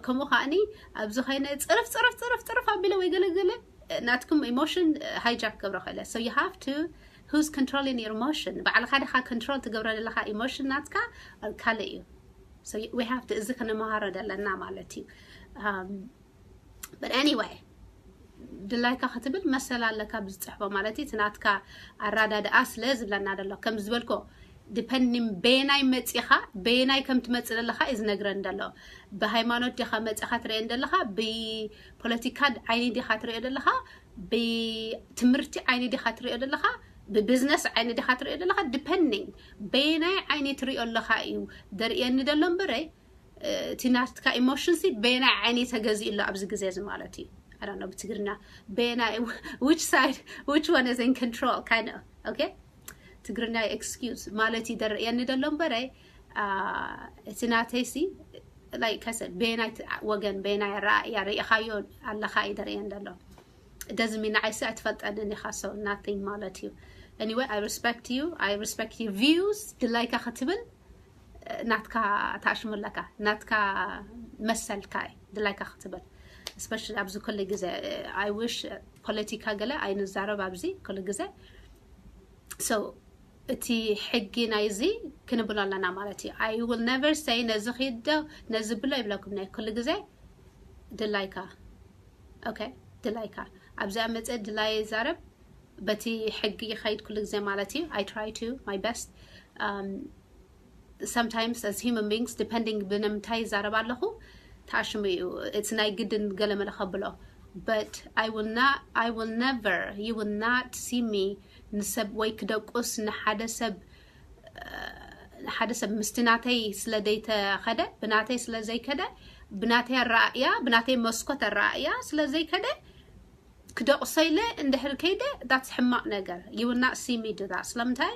ከምኡ ከዓኒ ኣብዚ ኮይነ ፅርፍ ፅርፍ ፅርፍ ፅርፍ ኣቢለ ወይ ገለገለ ናትኩም ኢሞሽን ሃይጃክ ክገብሮ እኽእለ። So you have to, who's controlling your emotion? ባዕልኻ ዲኻ ኮንትሮል ትገብሮ ዘለኻ ኢሞሽን ናትካ ካልእ እዩ። So we have to፣ እዚ ክንመሃሮ ዘለና ማለት እዩ። But anyway፣ ድላይካ ክትብል መሰል ኣለካ ብዝፅሕፎ ማለት እዩ። እቲ ናትካ ኣራዳድኣ ስለ ዝብለና ደሎ ከም ዝበልኮ፣ depending በየናይ መፂኻ፣ በየናይ ከም ትመፅእ ዘለኻ እዩ ዝነግረን ደሎ። ብሃይማኖት ዲኻ መፂኻ ትርእየን ዘለኻ፣ ብፖለቲካ ዓይኒ ዲኻ ትርእዮ ዘለኻ፣ ብትምህርቲ ዓይኒ ዲኻ ትርእዮ ዘለኻ፣ ብቢዝነስ ዓይኒ ዲኻ ትርእዮ ዘለኻ፣ depending በየናይ ዓይኒ ትርእዮ ኣለኻ እዩ ደርእየኒ ደሎ እምበረይ፣ እቲ ናትካ ኢሞሽን ሲ በየናይ ዓይኒ ተገዚኡ ኣሎ ኣብዚ ግዜ እዚ ማለት እዩ። I don't know ብትግርኛ በየናይ፣ which side, which one is in control kind of። Okay? ትግርኛ ኤክስኪውዝ ማለት እዩ ደርእየኒ ደሎ እምበረ፣ እቲ ናተይ ሲ like I said በየናይ ወገን በየናይ ኣረኣእያ ርእኻዮ ኣለኻ እዩ ደርእየን ደሎ። ደዚ ሚና ዓይሲ ኣይትፈልጠንን ኢኻ፣ so nothing ማለት እዩ። Anyway, I respect you, I respect your views። ድላይካ ክትብል ናትካ ታሽሙ ኣለካ፣ ናትካ መሰልካ እዩ ድላይካ ክትብል። Especially ኣብዚ ኩሉ ግዜ፣ I wish፣ ፖለቲካ ገለ ኣይንዛረብ ኣብዚ ኩሉ ግዜ። So እቲ ሕጊ ናይዚ ክንብሎ ኣለና ማለት እዩ። I will never say ነዚ ኪዶ ነዚ ብሎ ይብለኩም ናይ ኩሉ ግዜ ድላይካ። Okay? ድላይካ ኣብዚኣ መፀ ድላይ ይዛረብ፣ በቲ ሕጊ ይኸይድ ኩሉ ግዜ ማለት እዩ። I try to my best. Sometimes as human beings, depending ብነምንታይ ይዛረብ ኣለኹ ተኣሽሙ እዩ፣ እቲ ናይ ግድን ገለመለ ከብሎ። But I will not, I will never, you will not see me ንሰብ ወይ ክደቁስ ንሓደ ሰብ ሓደ ሰብ ምስቲ ናተይ ስለ ዘይተኸደ፣ ብናተይ ስለ ዘይከደ፣ ብናተይ ኣረኣእያ፣ ብናተይ መስኮት ኣረኣእያ ስለ ዘይከደ ክደቑሶ ኢለ እንድሕር ከይደ፣ that's ሕማቕ ነገር። You will not see me do that። ስለምንታይ?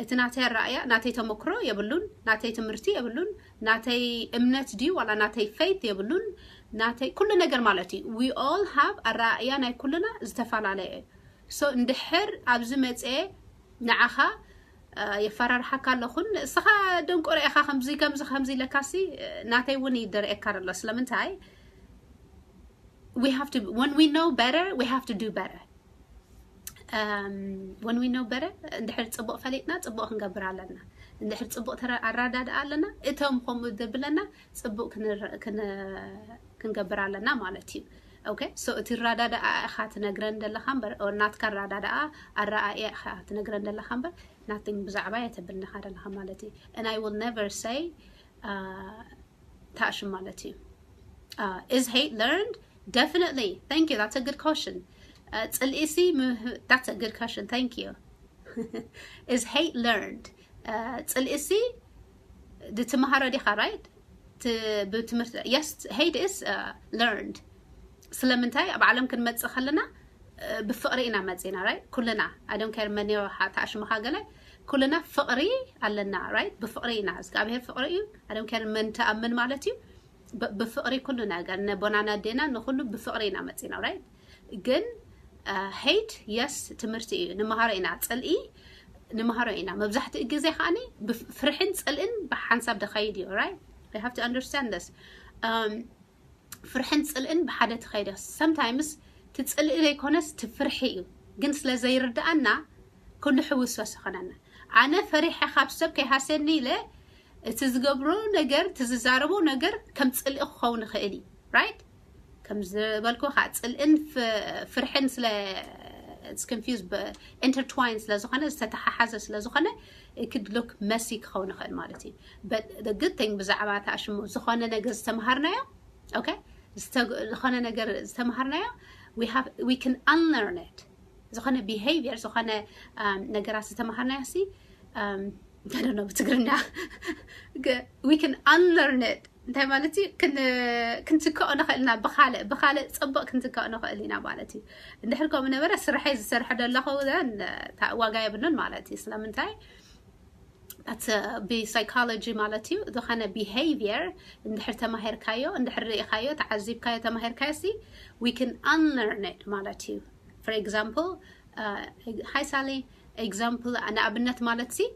እቲ ናተይ ኣረኣእያ ናተይ ተመክሮ የብሉን፣ ናተይ ትምህርቲ የብሉን፣ ናተይ እምነት ድዩ ዋላ ናተይ ፌይት የብሉን፣ ናተይ ኩሉ ነገር ማለት እዩ። We all have ኣረኣእያ ናይ ኩልና ዝተፈላለየ እዩ። So እንድሕር ኣብዚ መፅአ ንዓኻ የፈራርሓካ ኣለኹን፣ እስኻ ደንቆሮ ኢኻ፣ ከምዚ ከምዚ ከምዚ ኢለካሲ ናተይ እውን ይደርእየካ ኣሎ። ስለምንታይ? We have to, when we know better, we have to do better. When we know better, እንድሕር ፅቡቕ ፈሊጥና ፅቡቕ ክንገብር ኣለና። እንድሕር ፅቡቕ ኣራዳድኣ ኣለና፣ እቶም ከምኡ ዘብለና ፅቡቕ ክንገብር ኣለና ማለት እዩ። Okay? So እቲ ኣራዳድኣ ኢኻ ትነግረን ዘለኻ እምበር፣ or ናትካ ኣራዳድኣ ኣረኣእያ ኢኻ ትነግረን ዘለኻ እምበር፣ nothing ብዛዕባ የተብልንኻ ዘለኻ ማለት እዩ። And I will never say ተኣሽም ማለት እዩ። Is hate learned? Definitely. Thank you. That's a good question. ፅልኢሲ፣ that's a good question. Thank you. Is hate learned? ፅልኢሲ ድትምሃሮ ዲኻ? Right? ብትምህርቲ። Yes, hate is learned. ስለምንታይ? ኣብ ዓለም ክንመፅእ ከለና ብፍቕሪ ኢና መፂና። Right? ኩልና፣ I don't care መን ተኣሽምኻ ገለ፣ ኩልና ፍቕሪ ኣለና። Right? ብፍቕሪ ኢና። እግዚኣብሔር ፍቕሪ እዩ። I don't care መን ተኣምን ማለት እዩ። ብፍቕሪ ኩሉ ነገር፣ ነቦናና ኣዴና ንኩሉ ብፍቕሪ ኢና መፂና። Right? ግን hate, yes, ትምህርቲ እዩ፣ ንምሃሮ ኢና። ፅልኢ ንምሃሮ ኢና። መብዛሕትኡ ግዜ ከዓኒ ፍርሕን ፅልእን ብሓንሳብ ደኸይድ እዩ። Right? We have to understand this. ፍርሕን ፅልእን ብሓደ ትኸይደ። Sometimes ትፅልኢ ዘይኮነስ ትፍርሒ እዩ፣ ግን ስለ ዘይርድኣና ኩሉ ሕውስወስ ይኾነና። ኣነ ፈሪሐ ካብ ሰብ ከይሃሰኒ ኢለ እቲ ዝገብሮ ነገር፣ እቲ ዝዛረቦ ነገር ከም ፅልኢ ክኸውን ይኽእል እዩ። Right? ከም ዝበልኩ ከዓ ፅልእን ፍርሕን ስለ it's confused intertwine ስለ ዝኾነ ዝተተሓሓዘ ስለ ዝኾነ it could look messy ክኸውን ይኽእል ማለት እዩ። But the good thing ብዛዕባ ተኣሽሙ ዝኾነ ነገር ዝተምሃርናዮ okay ዝኾነ ነገር ዝተምሃርናዮ we have we can unlearn it ዝኾነ behavior ዝኾነ ነገራት ዝተምሃርናዮ ሲ I don't know ብትግርኛ we can unlearn it እንታይ ማለት እዩ? ክንትክኦ ንኽእል ኢና ብኻልእ ብኻልእ ፅቡቅ ክንትክኦ ንኽእል ኢና ማለት እዩ። እንድሕር ከምኡ ነበረ ስርሐይ ዝሰርሐ ዘለኹ ዋጋ የብሉን ማለት እዩ። ስለምንታይ ብሳይኮሎጂ ማለት እዩ። ዝኾነ behavior እንድሕር ተማሂርካዮ እንድሕር ርኢኻዮ ተዓዚብካዮ ተማሂርካዮ ሲ we can unlearn it ማለት እዩ። For example hi Sally example ንኣብነት ማለት ሲ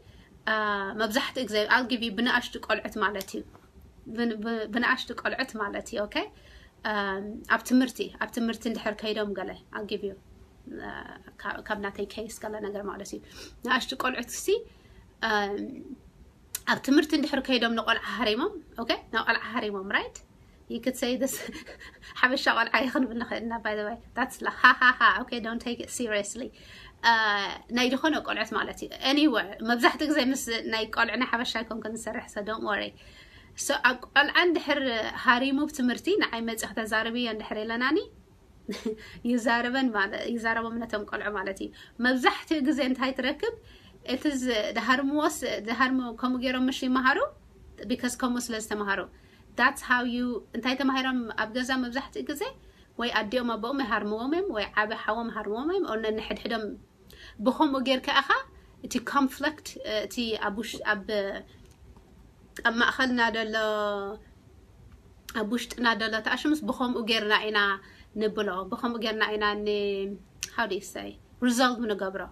መብዛሕትኡ ግዜ I'll give you ብንኣሽቱ ቆልዑት ማለት እዩ። ብንኣሽቱ ቆልዑት ማለት እዩ okay ኣብ ትምህርቲ ኣብ ትምህርቲ እንድሕር ከይዶም ገለ I'll give you ካብ ናተይ case ገለ ነገር ማለት እዩ። ንኣሽቱ ቆልዑት ሲ ኣብ ትምህርቲ እንድሕር ከይዶም ንቆልዓ ሃሪሞም okay ንቆልዓ ሃሪሞም right you could say this ሓበሻ ቆልዓ ይኽንብል ንኽእል ኢና by the way that's ha ha ha okay don't take it seriously ናይ ዝኾነ ቆልዑት ማለት እዩ። Anywhere መብዛሕትኡ ግዜ ምስ ናይ ቆልዑ ናይ ሓበሻ ኣይኮንኩን ዝሰርሕ so don't worry so ኣብ ቆልዓ እንድሕር ሃሪሙ ብትምህርቲ ንዓይ መፂ ክተዛርብዮ እንድሕር የለናኒ ይዛረበን ማለት ይዛረቦም ነቶም ቆልዑ ማለት እዩ። መብዛሕትኡ ግዜ እንታይ ትረክብ እቲ ዝሃርምዎስ ዝሃርም ከምኡ ገይሮም ምሽ ይመሃሩ because ከምኡ ስለ ዝተምሃሩ that's how you እንታይ ተማሂሮም ኣብ ገዛ መብዛሕትኡ ግዜ ወይ ኣዲኦም ኣቦኦም ይሃርምዎም እዮም ወይ ዓቢ ሓዎም ይሃርምዎም እዮም or ነንሕድሕዶም ብኸምኡ ጌርካ ኢኻ እቲ conflict እቲ ኣብ ውሽጢ ኣብ ኣብ ማእኸልና ዘሎ ኣብ ውሽጥና ዘሎ ተኣሽምስ ብኸምኡ ጌርና ኢና ንብሎ ብኸምኡ ጌርና ኢና ን how do you say resolve ንገብሮ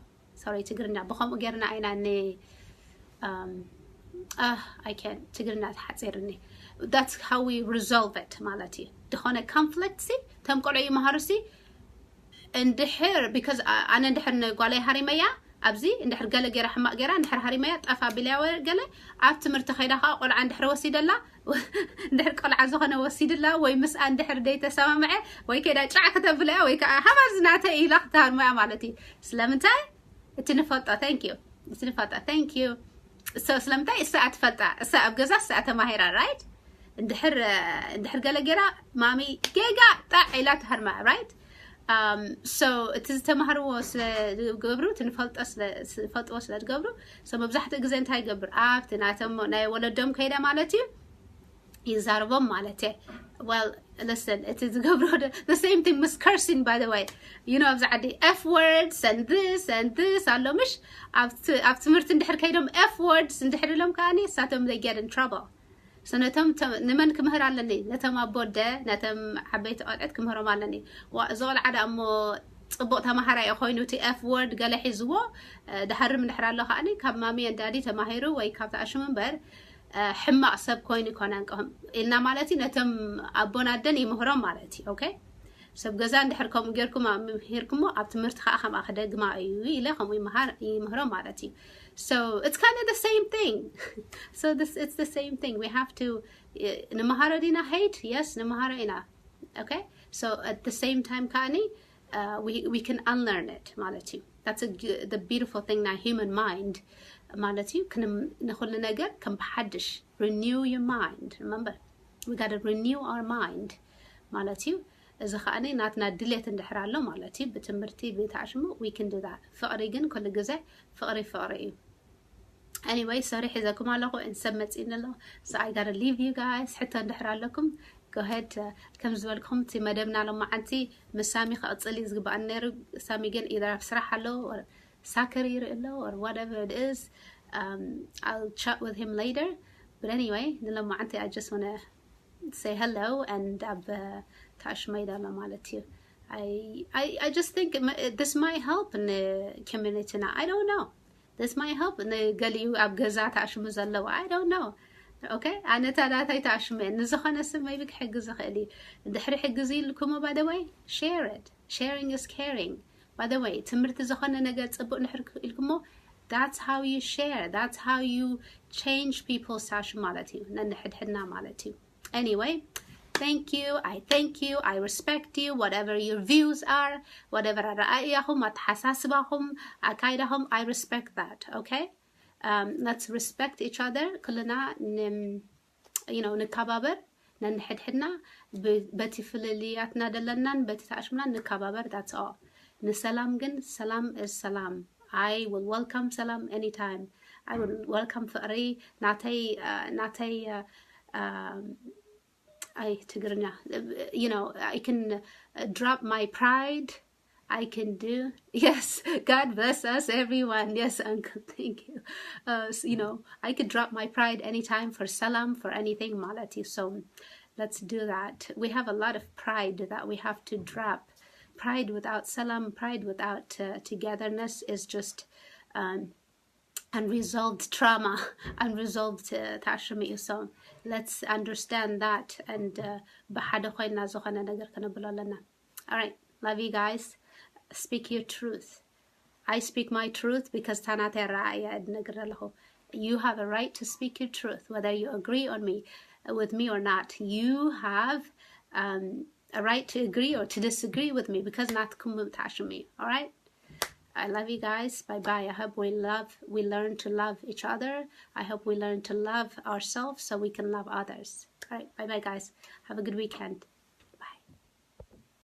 sorry ትግርኛ ብኸምኡ ጌርና ኢና ን um, uh, I can't ትግርኛ ተሓፂርኒ that's how we resolve it ማለት እዩ። ዝኾነ conflict ሲ ተም ቆልዑ ይመሃሩ ሲ እንድሕር because ኣነ እንድሕር ንጓለይ ሃሪመያ ኣብዚ እንድሕር ገለ ገይራ ሕማቕ ገይራ እንድሕር ሃሪመያ ጠፋ ቢልያ ገለ ኣብ ትምህርቲ ከይዳ ከዓ ቆልዓ እንድሕር ወሲደላ እንድሕር ቆልዓ ዝኾነ ወሲድላ ወይ ምስኣ እንድሕር ደይተሰማምዐ ወይ ከይዳ ጫዕ ክተብለያ ወይ ከዓ ሃባ ዝናተ ኢላ ክተሃርመያ ማለት እዩ። ስለምንታይ እቲ ንፈልጦ thank you እቲ ንፈልጦ thank you ስለምንታይ እሳ ትፈልጣ እሳ ኣብ ገዛ እሳ ተማሂራ right እንድሕር እንድሕር ገለ ገይራ ማሚ ጌጋ ጣዕ ኢላ ትሃርማ right so እቲ ዝተማህርዎ ስለዝገብሩ እቲ ንፈልጦ ዝፈልጥዎ ስለ ዝገብሩ so መብዛሕትኡ ግዜ እንታይ ይገብር ኣብቲ ናቶም ናይ ወለዶም ከይደ ማለት እዩ ይዛርቦም ማለት እየ well listen እቲ ዝገብሮ the same thing ምስ cursing by the way you know ኣብዚ ዓዲ f words and this and this ኣሎ ምሽ ኣብ ትምህርቲ እንድሕር ከይዶም f words እንድሕር ኢሎም ከዓኒ እሳቶም they get in trouble so ነቶም ንመን ክምህር ኣለኒ ነቶም ኣብ ወደ ነቶም ዓበይቲ ቆልዑት ክምህሮም ኣለኒ እዚ ቆልዓ ዳ እሞ ፅቡቅ ተማሃራይ ኮይኑ እቲ f word ገለ ሒዝዎ ድሃርም እንድሕር ኣሎ ከዓኒ ካብ ማሚ and daddy ተማሂሩ ወይ ካብ ተኣሽሙ እምበር ሕማቕ ሰብ ኮይኑ ይኮነ እንቀም ኢልና ማለት እዩ ነቶም ኣቦን ኣደን ይምህሮም ማለት እዩ okay ሰብ ገዛ እንድሕር ከምኡ ጌርኩም ምሂርኩሞ ኣብ ትምህርቲ ከዓ ከምኣ ክደግማ እዩ ኢለ ከምኡ ይምህሮም ማለት እዩ so it's kind of the same thing so this it's the same thing we have to ንምሃሮ ዲና hate yes ንምሃሮ ኢና okay so at the same time ከዓኒ we, we can unlearn it ማለት እዩ that's a, the beautiful thing ናይ human mind ማለት እዩ ንኩሉ ነገር ከም ብሓድሽ renew your mind remember we gotta renew our mind ማለት እዩ እዚ ከዓኒ ናትና ድሌት እንድሕር ኣሎ ማለት እዩ ብትምህርቲ ብተኣሽሙ we can do that ፍቕሪ ግን ኩሉ ግዜ ፍቕሪ ፍቕሪ እዩ anyway sorry ሒዘኩም ኣለኹ and ሰብ መፂእኒ ኣሎ so I gotta leave you guys ሕቶ እንድሕር ኣለኩም go ahead ከም ዝበልኩም እቲ መደብና ሎማዓንቲ ምስ ሳሚ ክቕፅል እዩ ዝግባኣኒ ነይሩ ሳሚ ግን either ኣብ ስራሕ ኣሎ ሳክር ይርኢ ኣሎ or whatever it is um, I'll chat with him later but anyway ንሎማዓንቲ I just wanna say hello and ኣብ ተኣሽመይ ዳሎ ማለት እዩ I, I, I just think this might help ን community ና I don't know this might help ንገሊኡ ኣብ ገዛ ተኣሽሙ ዘለዉ I don't know okay ኣነ ታዳታይ ተኣሽመ ንዝኾነ ስብ maybe ክሕግዝ ይኽእል እዩ እንድሕሪ ሕግዝ ኢልኩሞ by the way share it sharing is caring by the way ትምህርቲ ዝኾነ ነገር ፅቡቅ ንሕር ኢልኩሞ that's how you share that's how you change people ሳሽ ማለት እዩ ነንሕድሕድና ማለት እዩ anyway thank you, I thank you, I respect you, whatever your views are, whatever ኣረኣእያኹም፣ ኣተሓሳስባኹም፣ ኣካይዳኹም፣ I respect that, okay? Um, let's respect each other. ኩልና ን you know ንከባበር፣ ነንሕድሕድና ብ- በቲ ፍልልያትና ደለናን በቲ ተኣሽሙናን ንከባበር። That's all። ንሰላም ግን፣ ሰላም is ሰላም። I will welcome ሰላም anytime. I will welcome ፍቕሪ። ናተይ uh, ናተይ uh, um, ኣይ ትግርኛ you know I can drop my pride. I can do. Yes, God bless us, everyone. Yes, uncle, thank you. Uh, s- you know, I could drop my pride anytime for ሰላም, for anything ማለት እዩ። So let's do that. We have a lot of pride that we have to drop. Pride without ሰላም, pride without uh, togetherness is just um, unresolved trauma, unresolved uh, ተኣሽሙ እዩ። So let's understand that and uh, ብሓደ ኮይና ዝኾነ ነገር ከነብሎ ኣለና። All right, love you guys. Speak your truth. I speak my truth because እታ ናተይ ኣረኣእያ እየ ዝነግር ዘለኹ። You have a right to speak your truth, whether you agree on me, with me or not. You have um, a right to agree or to disagree with me because ናትኩም ተኣሽሙ እዩ። All right. I love you guys. Bye bye. I hope we love, we learn to love each other. I hope we learn to love ourselves so we can love others. All right. Bye bye, guys. Have a good weekend.